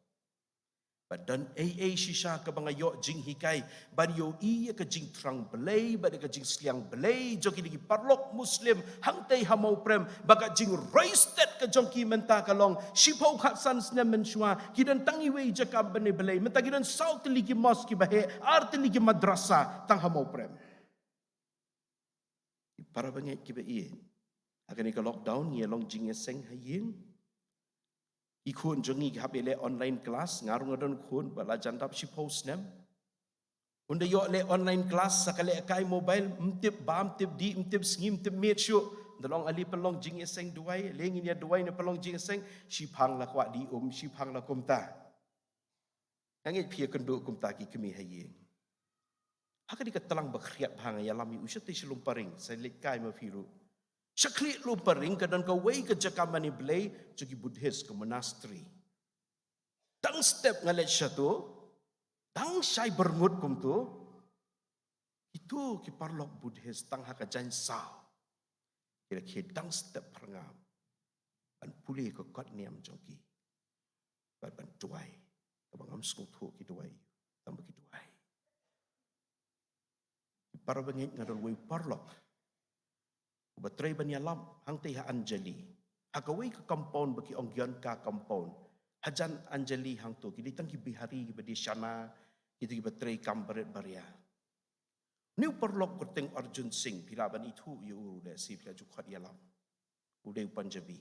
Bad don ei ei shisha kaba nga ïoh jinghikai ban ïohi ïa ka jingthrang Blei bad ïa ka jingsliang Blei jong kine ki paralok Muslim hangtei ha Mawprem, ba ka jingroi stet ka jong ki mynta ka long shiphew khatsan snem mynshuwa ki don tang iwei jaka bynriew Blei, mynta ki don saw tylli ki mosque kiba heh, ar tylli ki madrasa tang ha Mawprem. Ki para bangeit kiba ïeit, ha kane ka lockdown ngi ïa long jingïaseng ha ïing. Ki khun jong ngi ki hap ïa leh online class, nga ruh nga don khun ba la jan dap shiphew snem. Un da ïoh leh online class sa ka leh kai mobile, ym tip bam, ym tip dih, ym tip sngi, ym tip miet shuh. Ynda long ale pynlong jingïaseng duwai, ale ngin ïa duwai ne pynlong jingïaseng, shiphang la kwah dih um, shiphang la kumta. Nga ngeit phi ïa kynduh kumta ki kmie ha ïing. Ha kane ka tlang ba khriat bha nga ïalam ïa u shatei sha Lumparing, sa leit kai ma phi ruh. Sha khlieh Lumparing ka don kawei ka jaka mane Blei jong ki Buddhist, ka monastery. Dang step nga leit shato, dang shai byrngut kumto. Kito ki paralok Buddhist tang ha ka jaiñ saw ki la khie dang step phyrngab ban pule ka kot niam jong ki. Bad ban duwai, kaba ngam sngewthuh ki duwai, tang ba ki duwai. Ki para bangeit, nga don wei paralok uba trei ban ïalam hangtei ha Anjali, ha kawei ka compound ba ki ong Gyanka compound. Hajan Anjali hangto ki dei tang ki Bihari, kiba dei shana, kita kiba trei kam barit baria. Une u paralok kyrteng Arjun Singh, phi lah ban ithuh ïa u ruh lehse phi la ju khot ïalam. U dei u Punjabi.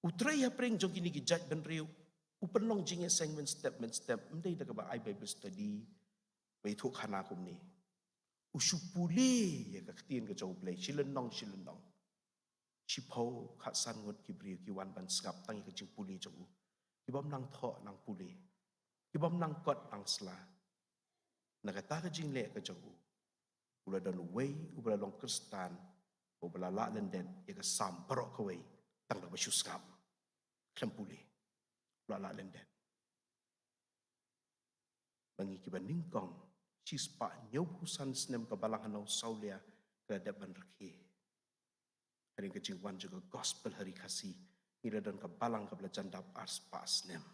U trei hapdeng jong kine ki jaitbynriew, u pynlong jingïaseng mynstep mynstep, ym dei da kaba ai Bible study, ba ithuhkhana kumne. U shu pule ïa ka ktien ka jong U Blei shi lynnong shi lynnong. Shiphew khatsan ngut ki briew ki wan ban sngap tang ïa ka jingpule jong u. Ki bym nang thoh nang pule, ki bym nang kot nang sla. Na kata ka jingleh ka jong u, u la don uwei uba la long Khristan, uba la lah lyndet ïa ka Salm baroh kawei tang da kaba shu sngap, khlem pule. U la lah lyndet. Ma ngi kiba nyngkong, shispah hynñiewphew san snem ka Balang ha Nongsaulea ka la dep ban rkhie. Hadien ka jingwan jong ka gospel ha Ri Khasi, ngi la don ka Balang kaba la jan dap arspah snem.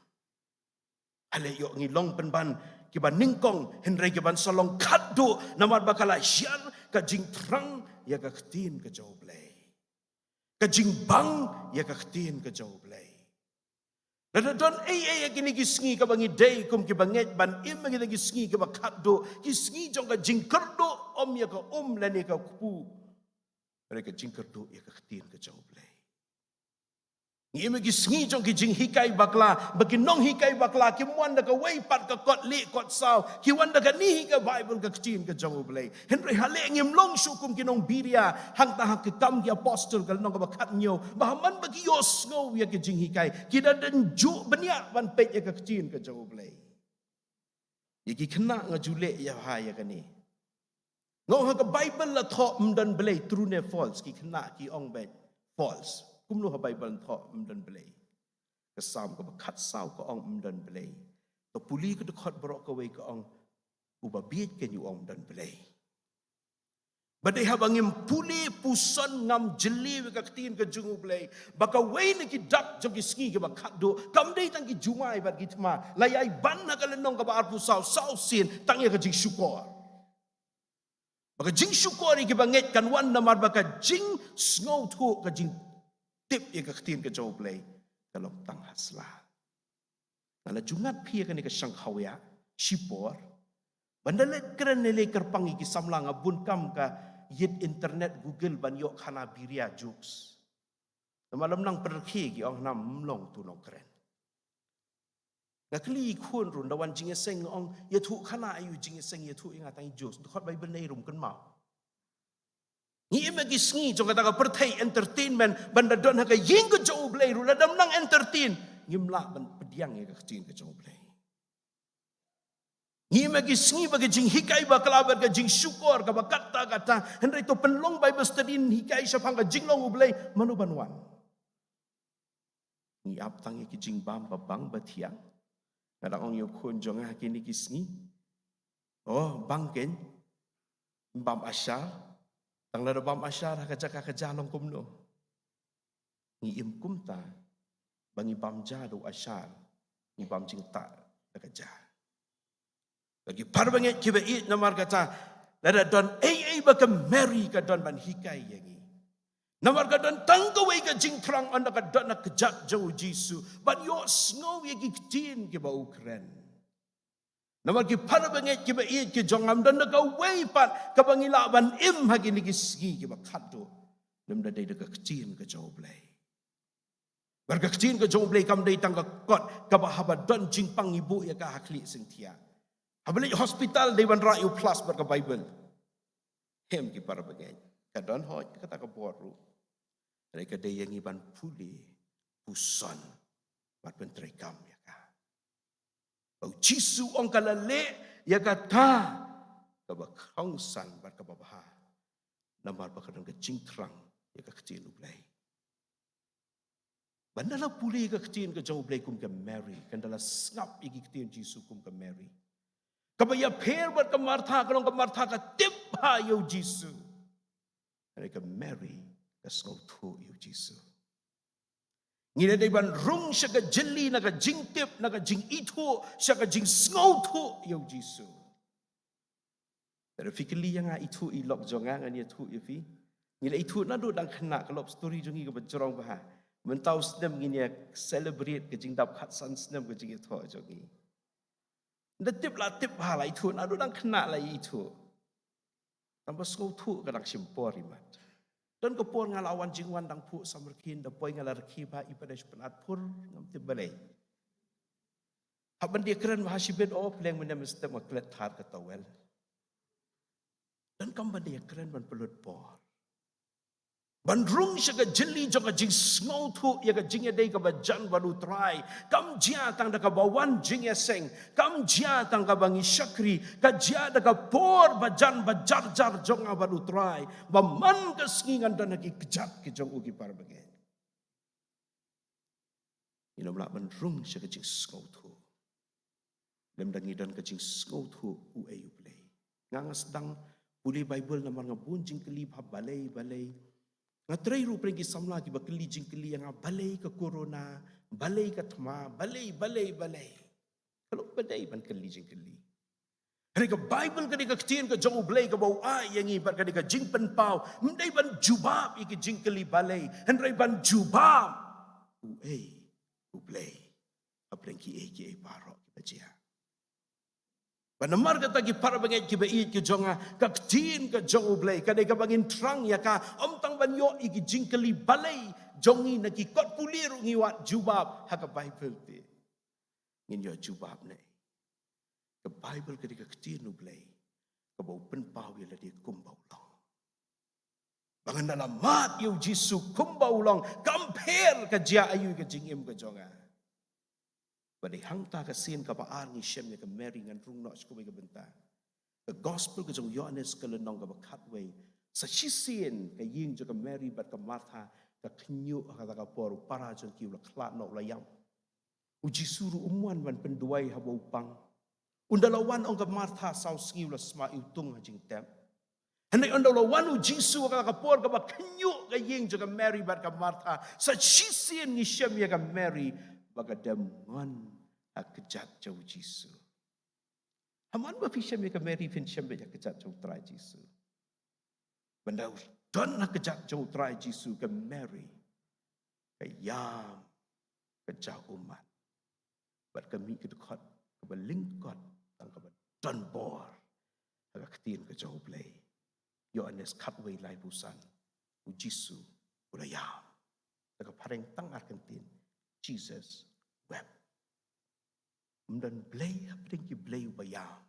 Ale ïoh ngi long pynban kiba nyngkong, hynrei kiban sa long khatduh, namar ba ka la shar ka jingthrang ïa ka ktien ka jong U Blei. Ka jingbang ïa ka ktien ka jong U Blei. Lada don ei ei ïa kine ki sngi kaba ngi dei kum kiba ngeit ban im ïa kine ki sngi kiba khatduh, ki sngi jong ka jingkyrduh, ym ïa ka um lane ka kpu, hynrei ka jingkyrduh ïa ka ktien ka jong U Blei. Ngi im ïa ki sngi jong ki jinghikai bakla, ba ki nonghikai bakla kim wan da kawei pat ka kot lieh kot saw, ki wan da kane hi ka Baibl, ka ktien ka jong U Blei. Hynrei ale ngim long shuh kum ki nongbiria hangta ha Ki Kam ki Apostol ka lynnong kaba khathynñiew, ba ha man ba ki ïohsngew ïa ki jinghikai, ki da dang ju bniah ban peit ïa ka ktien ka jong U Blei. Ïa ki khynnah nga ju leh ïa ha ïa kane. Nga ong ha ka Baibl la thoh ym don Blei, true ne false? Ki khynnah ki ong beit false. Kumno ha Baibl thoh ym don Blei? Ka Salm kaba khatsaw ka ong ym don Blei. Ka pule ka dkhot baroh kawei ka ong, uba bieit kein u ong ym don Blei. Ba dei haba ngim pule puson, ngam jylliew ïa ka ktien ka jong U Blei, ba kawei na ki dak jong ki sngi kiba khatduh kam dei tang ki jumai bad ki thma. La ïai ban ha ka lynnong kaba arphew saw, saw sien tang ïa ka jingshukor. Ba ka jingshukor ïa kiba ngeit kan wan namar ba ka jingsngewthuh, ka jingtip ïa ka ktien ka jong U Blei ka long tang ha sla. Nga la ju ngat phi ïa kane ka shang khawia shipor. Ban da leit kren ne leit kyrpang ïa ki samla, nga bun kam ka ïit internet Google ban ïoh khana biria, jokes. Namar lym nang pyrkhat ki ong, hana ym long tu nongkren. Nga kylli i khun ruh, da wan jingïaseng, nga ong, ïathuh khana aïu jingïaseng, ïathuh ïa nga tang i jokes. Dkhot Baibl ne ruh ym kynmaw. Ngi im ha ki sngi jong kata ka pyrthei entertainment, ban da don ha ka ïing ka jong U Blei ruh lada ym nang entertain, ngim lah ban pdiang ïa ka ktien ka jong U Blei. Ngi im ha ki sngi ba ka jinghikai bakla bad ka jingshukor kaba katta katta, hynrei to pynlong Bible study, hikai shaphang ka jinglong U Blei, mano ban wan? Ngi ap tang ïa ki jingbam ba bang ba thiang. Nga dang ong ïa u khun jong nga ha kine ki sngi, oh, bang kein, bam ashar. Tang lada bam ashar ha ka jaka ka ja long kumno? Ngi im kumta, ba ngi bam ja da u ashar, ngi bam jingtah da ka ja. Bad ki para bangeit kiba ïeit, namar kata, lada don ei ei ba ka Mary ka don ban hikai ïa ngi. Namar ka don tang kawei ka jingthrang, ynda ka don ha kjat jong u Jisu, ban ïohsngew ïa ki ktien kiba u kren. Namar ki para bangeit kiba ïeit ki jong nga, ym don da kawei pat kaba ngi lah ban im ha kine ki sngi kiba khatduh, lymda dei da ka ktien ka jong U Blei. Bad ka ktien ka jong U Blei kam dei tang ka kot kaba haba don jingpang ngi buh ïa ka ha khlieh sngewthiah. Haba leit hospital dei ban rah ïa u plus bad ka Baibl. Em, ki para bangeit, ka don hooid kata ka bor ruh. Hynrei ka dei ïa ngi ban pule puson bad pyntreikam ïa ka. Ba u Jisu u ong ka la leh ïa kata kaba kongsan bad kaba bha, namar ba ka don ka jingthrang ïa ka ktien U Blei. Ba ynda la pule ïa ka ktien ka jong U Blei kum ka Mary, ka ynda la sngap ïa ki ktien Jisu kum ka Mary. Kaba ïapher bad ka Martha, ka long ka Martha ka tip bha ïa u Jisu. Hynrei ka Mary ka sngewthuh ïa u Jisu. Ngi la dei ban rung sha ka jylli na ka jingtip, na ka jingithuh, sha ka jingsngewthuh ïa u Jisu. Lada phi kylli ïa nga, ithuh i lok jong nga, ngan ïathuh ïa phi. Ngi la ithuh naduh dang khynnah, ka love story jong ngi kaba jrong bha. Mynta u snem ngin ïa celebrate ka jingdap khatsan snem ka jingïathoh jong ngi. Da tip la tip bha, la ithuh naduh dang khynnah la ithuh. Tang ba sngewthuh ka dang shim por imat. Don ka por nga la wan jingwan dang phuh samar khin, da poi nga la rkhie bha, i pat da shu pynat phur, ngam tip balei. Hap ban da ïakren bha shibit, o pleng mynne mynstep nga klet thar ka towel. Donkam ban da ïakren ban pynlut por. Ban rung sha ka jylli jong ka jingsngewthuh ïa ka jingïadei kaba jan bad u Trai. Kam jia tang da kaba wan jingïaseng, kam jia tang kaba ngi shakri, ka jia da ka por ba jan ba jar jar jong nga bad u Trai. Ba man ka sngi ngan don ha ki kjat ki jong u, ki para bangeit. Ngin ym lah ban rung sha ka jingsngewthuh. Lymda ngi don ka jingsngewthuh uei U Blei. Nga, nga sdang pule Baibl namar nga bun jingkylli bha, balei, balei. Nga trei ruh pyrshah ki samla kiba kylli jingkylli ïa nga, balei ka corona, balei ka thma, balei, balei, balei. Ka long ba dei ban kylli jingkylli. Hynrei ka Baibl ka dei ka ktien ka jong U Blei kaba u ai ïa ngi bad ka dei ka jingpynpaw. Ym dei ban jubab ïa ki jingkylli balei, hynrei ban jubab uei U Blei hapdeng kiei kiei baroh kiba jia. Ba namar kata ki para bangeit kiba ïeit ki jong nga, ka ktien ka jong U Blei ka dei kaba ngin thrang ïa ka, ym tang ban ïoh ïa ki jingkylli balei jong ngi na ki kot pule ruh ngi wad jubab ha ka Baibl te. Ngin ïoh jubab ne. Ka Baibl ka dei ka ktien U Blei kaba u pynpaw ïa lade kumba u long. Ba ngan da la mad ïa U Jisu kumba u long, kam pher ka jia aïu ka jingim ka jong nga. Ba dei hangta ka sien kaba ar ngi shem ïa ka Mary, ngan rung noh sha kawei ka bynta. Ka gospel ka jong u Ïoannis ka lynnong kaba khatwei. Sa shisien ka ïing jong ka Mary bad ka Martha ka khynñiuh ha kata ka por, u para jong ki u la khlad noh, u la ïam. U Jisu ruh um wan ban pynduwai haba u pang. Ynda la wan, ong ka Martha, saw sngi u la sma, u tung ha jingtep. Hynrei ynda la wan U Jisu ha ka por kaba khynñiuh ka ïing jong ka Mary bad ka Martha, sa shisien ngi shem ïa ka Mary ba ka dem ngon ha kjat jong U Jisu. Haman ba phi shem ïa ka Mary phin shem beit ha kjat jong U Trai Jisu. Ba ynda u don ha kjat jong U Trai Jisu, ka Mary ka ïam, ka jaw ummat, bad ka mih ka dkhot kaba lyngkot tang kaba don bor ha ka ktien ka jong U Blei. Ïoannis khatwei, laiphew san. U Jisu u la ïam. Da ka phareng tang ar kyntien, Jesus wept. Ym don blei hapdeng ki blei uba ïam.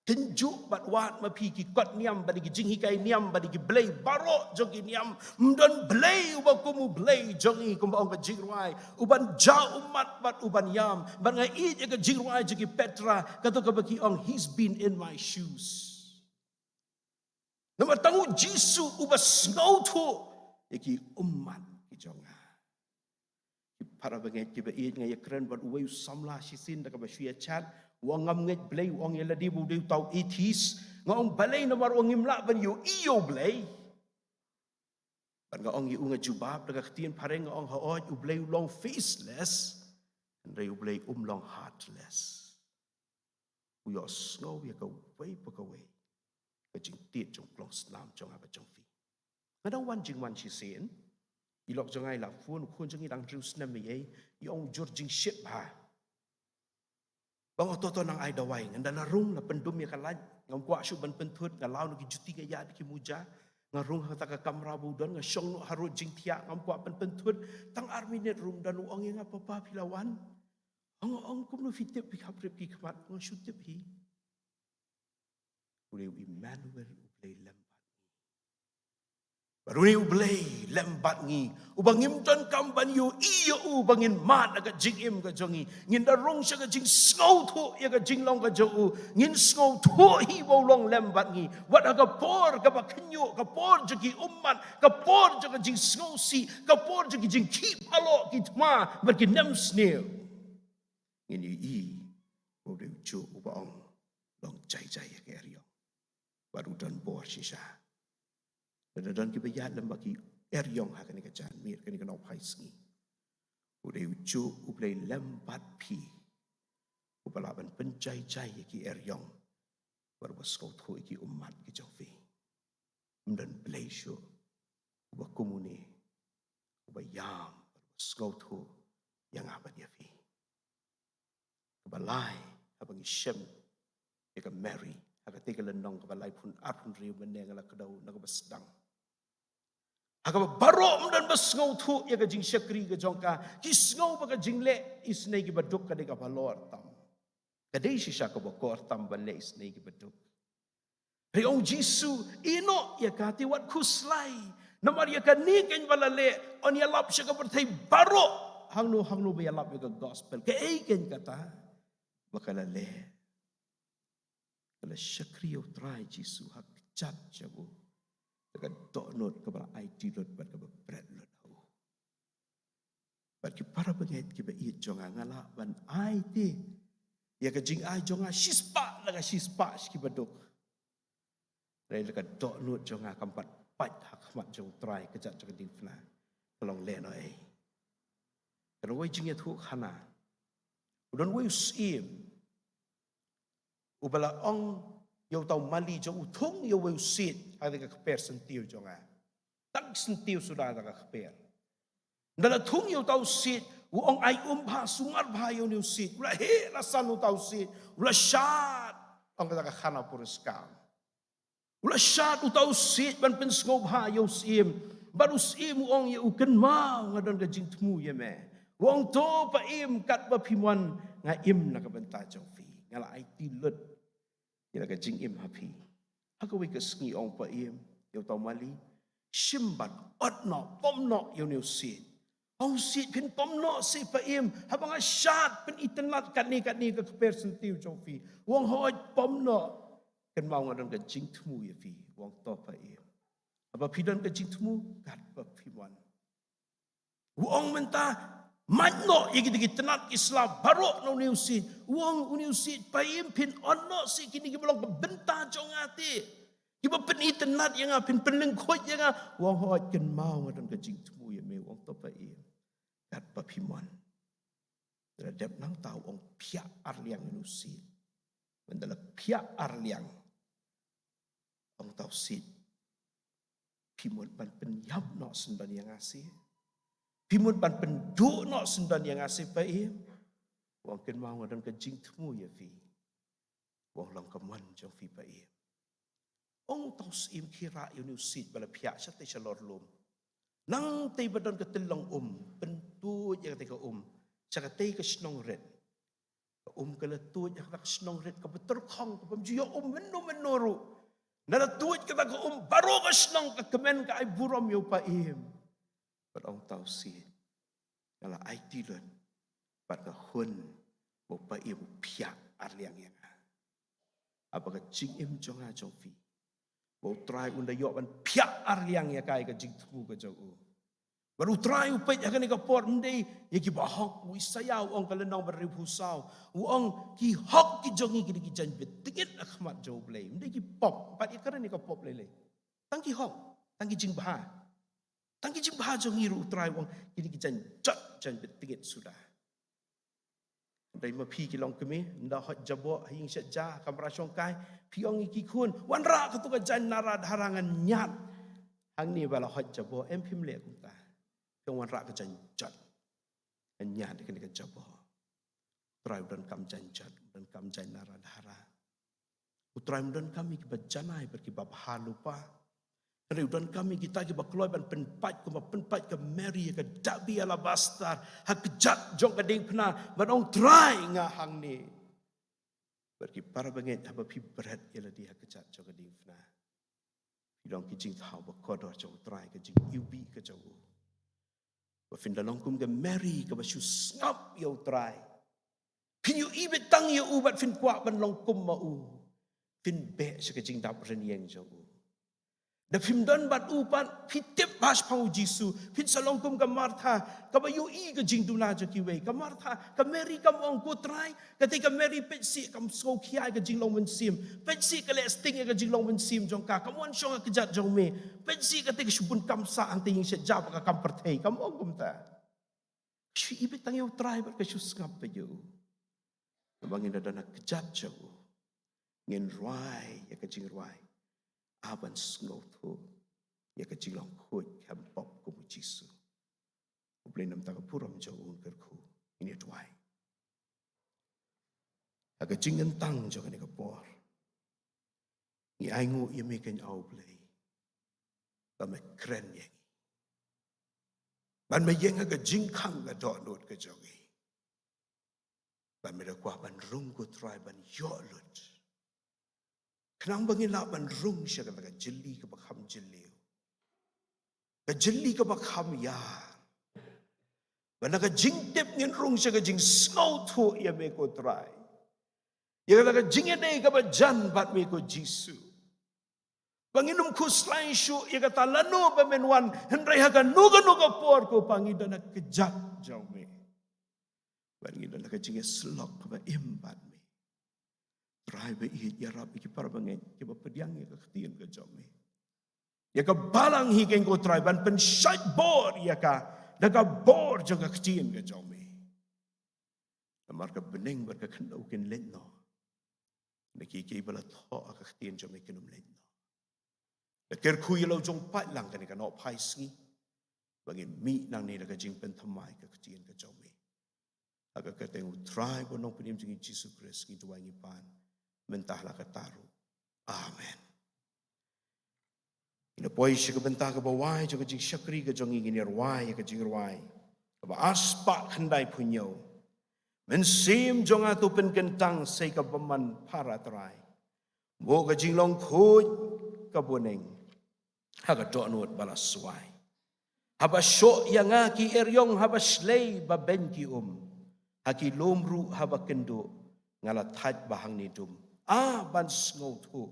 Tynjuh bad wad ma phi ki kot niam bad ki jinghikai niam bad ki blei baroh jong ki niam. Ym don blei uba kum U Blei jong ngi, kumba ong ka jingrwai, uban jaw ummat bad uban ïam. Bad nga ïeit ïa ka jingrwai jong ki Petra, kato kaba ki ong, "He's been in my shoes." Namar tang U Jisu uba sngewthuh ïa ki ummat ki jong nga. Ki para bangeit kiba ïeit, nga ïakren bad uwei u samla shisien da kaba shu ïa chat. U ong ngam ngeit Blei, u ong ïa lade ba u dei uta u atheist. Nga ong balei, namar u ong ngim lah ban ïohi ïa U Blei. Bad nga ong ïa u, nga jubab da ka ktien phareng, nga ong, hooid, U Blei u long faceless, hynrei U Blei um long heartless. U ïohsngew ïa kawei pa kawei ka jingtied jong klong snam jong nga bad jong phi. Nga dang wan jingwan shisien, i lok jong nga i la phone, u khun jong ngi dang hynriew snem ïa, i ong jur jingshit bha. Ba nga to to nang ai dawai, ngan da la rung, la pyndum ïa ka light, ngam kwah shuh ban pynthut, nga law na ki juti, nga ïaid da ki muja, nga rung ha kata ka kamra ba u don, nga shong noh harud jingthiah, ngam kwah ban pynthut, tang ar minit ruh um don. U ong ïa nga, papa, phi la wan? Nga ong, kumno phi tip phi hap rep ki khmat? Nga shu tip hi. U dei u Emmanuel, U Blei lem bad ngi. Bad une U Blei lem bad ngi, uba ngim donkam ban ïohi ïa u, ba ngin mad ha ka jingim ka jong ngi, ngin da rung sha ka jingsngewthuh ïa ka jinglong ka jong u, ngin sngewthuh hi ba u long lem bad ngi. Wat ha ka por kaba khynñiuh, ka por jong ki ummat, ka por jong ka jingsngewsih, ka por jong ki jingkhih phalok ki thma bad ki nemsniew, ngin ïohi ba u dei ujuh uba ong, long jai jai ïa ka eriong. Bad u don bor shisha. Lada don kiba ïaid lem bad ki eriong ha kane ka janmiet, kane ka nongphai sngi, u dei ujuh U Blei lem bad phi, uba lah ban pynjai jai ïa ki eriong, bad uba sngewthuh ïa ki ummat ki jong phi. Ym don blei shuh uba kum une, uba ïam bad uba sngewthuh ïa nga bad ïa phi. Kaba lai, haba ngi shem ïa ka Mary ha katei ka lynnong kaba laiphew arphew hynriew, mynne nga la kdew na kaba sdang, ha kaba baroh ym don ba sngewthuh ïa ka jingshakri ka jong ka. Ki sngew ba ka jingleh isynei kiba duk ka dei kaba halor tam. Ka dei shisha kaba kor tam ban leh isynei kiba duk. Hynrei ong Jisu, ïehnoh ïa ka, te wat khuslai. Namar ïa kane keiñ ba la leh, yn ïalap sha ka pyrthei baroh. Hangno hangno ba ïalap ïa ka gospel, kaei keiñ kata ba ka la leh? Ka la shakri ïa U Trai Jisu ha kjat jong u, da ka dohnud kaba la aiti lut bad kaba bret lut ha u. Bad ki para bangeit kiba ïeit jong nga, nga lah ban ai te ïa ka jingai jong nga shispah na ka shispah sha kiba duk. Hynrei da ka dohnud jong nga kam pat pait ha khmat jong U Trai, ka jait jong ka diengphna ka long lehnohei. Ka dawai jingïathuhkhana, U don uwei u syiem uba la ong ïa uta u mali jong u, thung ïa uwei u siej ha kata ka kper syntiew jong nga. Tang syntiew suda kata ka kper. Ynda la thung ïa uta u siej, u ong ai um bha, sumar bha ïa une u siej. U la heh la san uta u siej, u la shad, ong kata ka khana puriskam. U la shad uta u siej ban pynsngewbha ïa u syiem. Bad u syiem u ong ïa u, kynmaw nga don ka jingthmu ïa me. U ong to Paiem, katba phim wan nga im na ka bynta jong phi. Nga la aiti lut ïa la ka jingim ha phi. Ha kawei ka sngi ong Paiem ïa uta u mali, shim bad ot noh, pom noh ïa une u siej. Ong u siej, phin pom noh seh Paiem, haba nga shad pynitynnad katne katne ka kper syntiew jong phi. U ong hooid, pom noh. Kynmaw nga don ka jingthmu ïa phi. U ong to Paiem, haba phi don ka jingthmu, katba phim wan. U ong mynta, mad noh ïa kita ki tnat ki sla baroh na une u siej. U ong une u siej, Paiem, phin ot noh seh kine kiba long ka bynta jong nga te, kiba pynitynnad ïa nga, phin pynlyngkhuid ïa nga. U ong hooid, kynmaw nga don ka jingthmu ïa me. U ong to Paiem, katba phim wan. Te la dep nangta u ong phiah arliang ïa une u siej. Mynta la phiah arliang, ong uta u siej, phi mut ban pynïap noh syndon ïa nga seh? Phi mut ban pynduh noh syndon ïa nga seh Paiem? U ong kynmaw nga don ka jingthmu ïa phi. U ong long ka mon jong phi Paiem. Ong uta u syiem, khie rah ïa une u siej ba la phiah shatei shalor lum. Nangtei ba don ka tyllong um, pyntuid ïa katei ka um sha katei ka shnong rit. Ka um ka la tuid ha kata ka shnong rit kaba tyrkhong, kabym ju ïoh um mynno mynno ruh. Ynda la tuid kata ka um, baroh ka shnong ka kmen, ka ai burom ïa u Paiem. Bad ong uta u siej, nga la aiti lut bad nga hun ba u Paiem u phiah arliang ïa nga. Haba ka jingim jong nga jong phi, ba u Trai un da ïoh ban phiah arliang ïa ka, ïa ka jingthmu ka jong u. Bad u Trai u peit ha kane ka por, ym dei ïa kiba hok. U Isaïah u ong, ka lynnong ba hynriewphew saw, u ong ki hok ki jong ngi ki dei ki jaiñ btngit ha khmat jong U Blei. Ym dei ki pop, pat ïa kren ïa ka pop lei lei. Tang ki hok, tang ki jingbha. Tang ki jingbha jong ngi ruh u Trai u ong ki dei ki jaiñ jot, jaiñ btngit suda. Hynrei ma phi ki longkmie, ynda hoi jaboh ha ïing shet ja, kamra shongkai, phi ong ïa ki khun, wanrah kato ka jaiñ nara dhara ngan ñiad. Hangne ba la hoi jaboh, em, phim leh kumta. Phi ong wanrah ka jaiñ jot, ngan ñiad ïa kane ka jaboh. U Trai u donkam jaiñ jot, u donkam jaiñ nara dhara. U Trai um donkam ïa kiba janai bad kiba bha lypa. Hynrei u donkam ïa kita kiba kloi ban pynpait, kumba pynpait ka Mary ïa ka dahbi alabastar ha kjat jong ka diengphna, ban ong, Trai, nga hangne. Bad ki parabangeit, haba phi bret ïa lade ha kjat jong ka diengphna, phi long ki jingthaw ba kordor jong U Trai, ka jingiwbih ka jong u. Ba phin da long kum ka Mary kaba shu sngap ïa U Trai. Phin ïohi beit tang ïa u bad phin kwah ban long kum ma u. Phin beh sha ka jingdap rynïeng jong u. Da phim don bad u pat, phi tip ba shaphang U Jisu, phin sa long kum ka Martha kaba ïohi ka jingduna jong kiwei. Ka Martha, ka Mary kam ong, ko Trai, katei ka Mary, peit sih kam sngewkhia ïa ka jinglong mynsiem. Peit sih ka leh sting ïa ka jinglong mynsiem jong ka. Kam wan shong ha kjat jong me. Peit sih katei ka shu bun kam sah hangtei ïing shet ja ba ka kam pyrthei. Kam ong kumta. Shu ibit tang ïa U Trai bad ka shu sngap beit ïa u. Namar ngin da don ha kjat jong u, ngin rwai ïa ka jingrwai, ah, ban sngewthuh ïa ka jinglong khuid kem pop kum U Jisu. U Blei namar ka burom jong u un kyrkhu. Ngin ïa duwai. Ha ka jingkyntang jong kane ka por, ngi ainguh ïa me, kynmaw Blei, ba me kren ïa ngi, ban me ïeng ha ka jingkhang ka dohnud ka jong ngi, ban me da kwah ban rung, ko Trai, ban ïoh lut. Khnang ba ngin lah ban rung sha kata ka jylli kaba kham jylliew, ka jylli kaba kham ïar. Ba na ka jingtip ngin rung sha ka jingsngewthuh ïa me, ko Trai, ïa kata ka jingïadei kaba jan bad me, ko Jisu. Ba ngin ym khuslai shuh ïa kata lano ba men wan, hynrei ha kano kano ka por, ko Pa, ngi don ha kjat jong me. Ba ngin don ha ka jingïasyllok kaba im bad me. Trai ba ïeit, ïarap ïa ki parabangeit kiba pdiang ïa ka ktien ka jong me. Ïa ka balang hi keiñ, ko Trai, ban pynshait bor ïa ka da ka bor jong ka ktien ka jong me. Namar ka bneng bad ka khyndew kin leit noh. Na ki ki ba la thoh ha ka ktien jong me kin ym leit noh. Da kyrkhu ïa la u jong paid lang kane ka nohphai sngi. Ba ngin mih nangne da ka jingpynthymmai ka ktien ka jong me. Ha ka kyrteng u Trai bad Nongpynim jong ngi Jisu Khrist ngi duwai ngi pan. Mynta la ka taru. Amen. Ngin poi sha ka bynta kaba wai jong ka jingshakri ka jong ngi, ngin ïa rwai ïa ka jingrwai kaba ar spah khyndai phew hynñiew. Mynsiem jong nga to pynkyntang sei ka bymman para Trai. Buh ka jinglong khuid ka bneng ha ka dohnud ba la swai. Haba shoh ïa nga ki eriong, haba shlei ba beiñ ki um, ha ki lum ruh haba kynduh, nga la thait ba hangne dum. A ban sngewthuh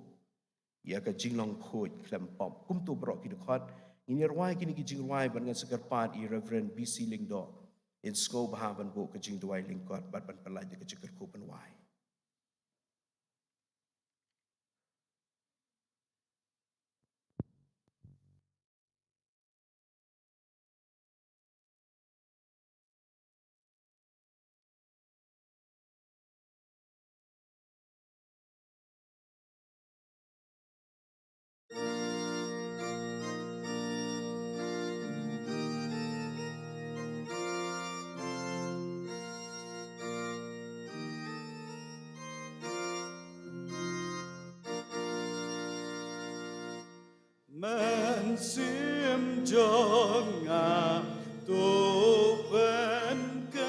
ïa ka jinglong khuid khlem pop. Kumto baroh ki dkhot ngin ïa rwai kine ki jingrwai bad ngan sa kyrpad ïa i Reverend B C Lyngdoh in sngewbha ban buh ka jingduwai lyngkot bad ban pynlait ïa ka jingkyrkhu ban wai. Mynsiem jong nga to pynkyntang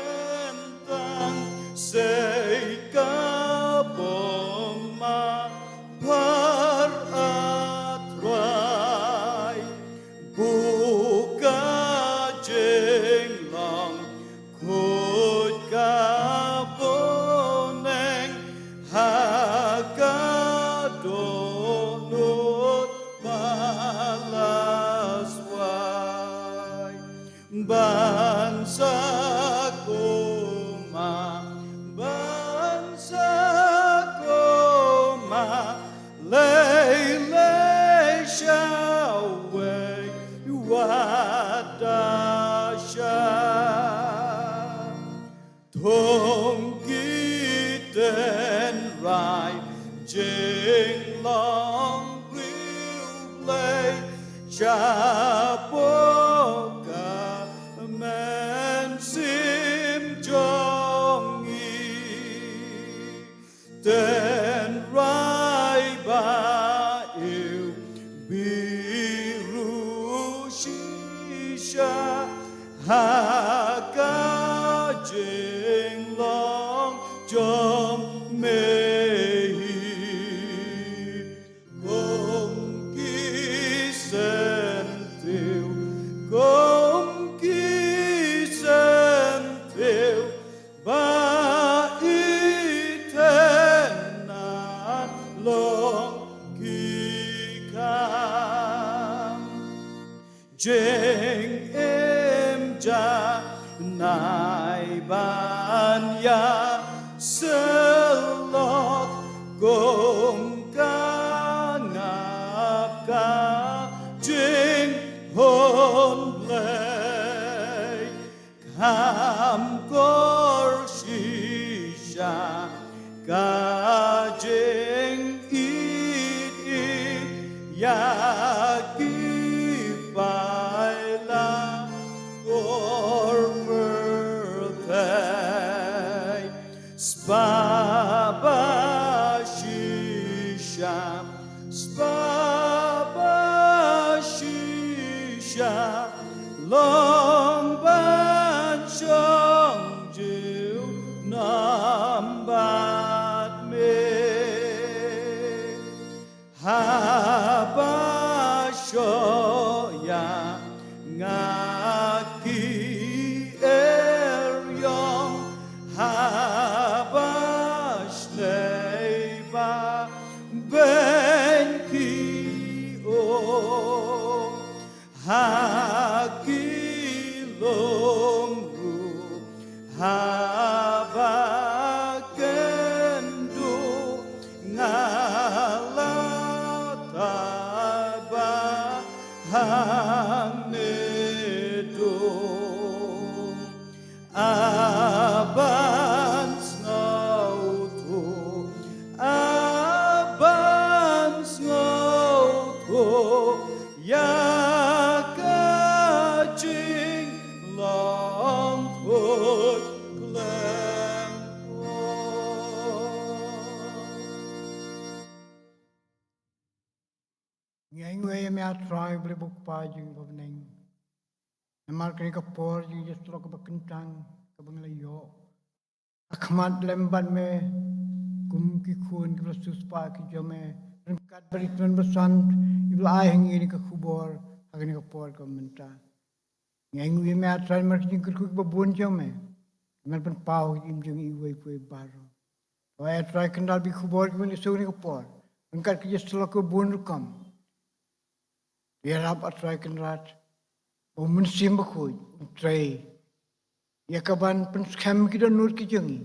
sei ka bymman para Trai. Buh ka jinglong khuid ka bneng ha ka dohnud ba la swai. Ban sa kumne, ban sa kumne, lei lei shawei wat da sha. Thung ki tynrai jinglong riewblei shapoh ka mynsiem jong ngi. Tynrai ba ïew biru shisha ha ka jinglong jong me hi. Kum ki syntiew, kum ki syntiew ba i tynrai long ki kham. Jingim janai ban ïa syllok kum ka ngap ka jinghun Blei. Kham kor shisha ka jingïeit ïa ki paidlang kor pyrthei. Spah ba shisha, spah ba shisha, long ban shong junom bad me. Haba shoh ïa nga ki eriong, haba shlei ba beiñ ki um, ha ki lum ruh haba kynduh, nga la thait ba hangne dum. A ban Ngi ainguh ïa me, A Trai, Blei bad Kpa jong ngi ba bneng. Namar kane ka por jong ka jingïasyllok kaba kyntang kaba ngi la ïoh ha khmat lem bad me kum ki khun kiba la siewspah ki jong me, ryngkat bad i Trai basan iba la ai ha ngi kane ka khubor ha kane ka por kaba mynta. Ngi ainguh ïa me, A Trai, namar ki jingkyrkhu kiba bun jong me, ki ban pynpaw ha ka jingim jong ngi iwei pa iwei baroh. To ai, A Trai Kynrad, ba ki khubor kiba ngi sngewthuh ha kane ka por, ryngkat ki jingïasyllok kiba bun rukom, ïarap, A Trai Kynrad, ba U Mynsiem Bakhuid un trei ïa ka ban pynskhem ki dohnud ki jong ngi,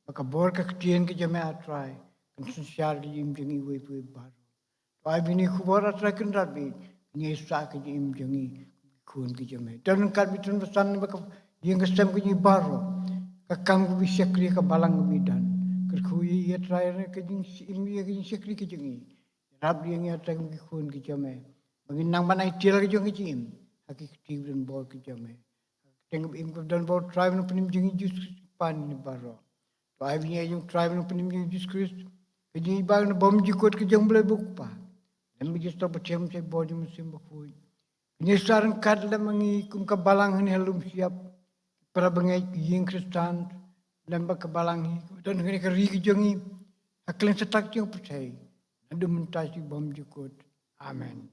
ba ka bor ka ktien ka jong me, A Trai, kan synshar ka jingim jong ngi iwei pa iwei baroh. To ai, ba kine ki khubor, A Trai Kynrad, ba kin ïaisah ka jingim jong ngi kum ki khun ki jong me. To ryngkat bad i Trai basan, ba ka ïing ka sem ka jong ngi baroh, ka kam kaba shakri, ka balang kaba don, kyrkhu ïa ngi, A Trai, ka jingim, ïa ka jingshakri ka jong ngi. Ïarap ïa ngi, A Trai, kum ki khun ki jong me, ba ngin nang ban aiti ïa ka jong ka jingim ha ki kti ba don bor ki jong me. Teng ba im ka don bor, Trai, ba nongpynim jong ngi Jisu Khrist, Kpa ngi baroh. To ai, ba ngi ïa jong Trai, ba nongpynim jong ngi Jisu Khrist, ka jingïeit ba ngi bym jukut ka jong Blei bad Kpa, lem bad ka jingïasyllok ba thiang, ka bor jong U Mynsiem Bakhuid, kin ïaisah ryngkat lem bad ngi kum ka balang hangne ha Lumshyiap, para bangeit, ka ïing Khristan, lem bad ka balang hi, ka don hangne ha ka ri ka jong ngi, ha kylleng satak jong ka pyrthei, naduh mynta sha bym jukut. Amen.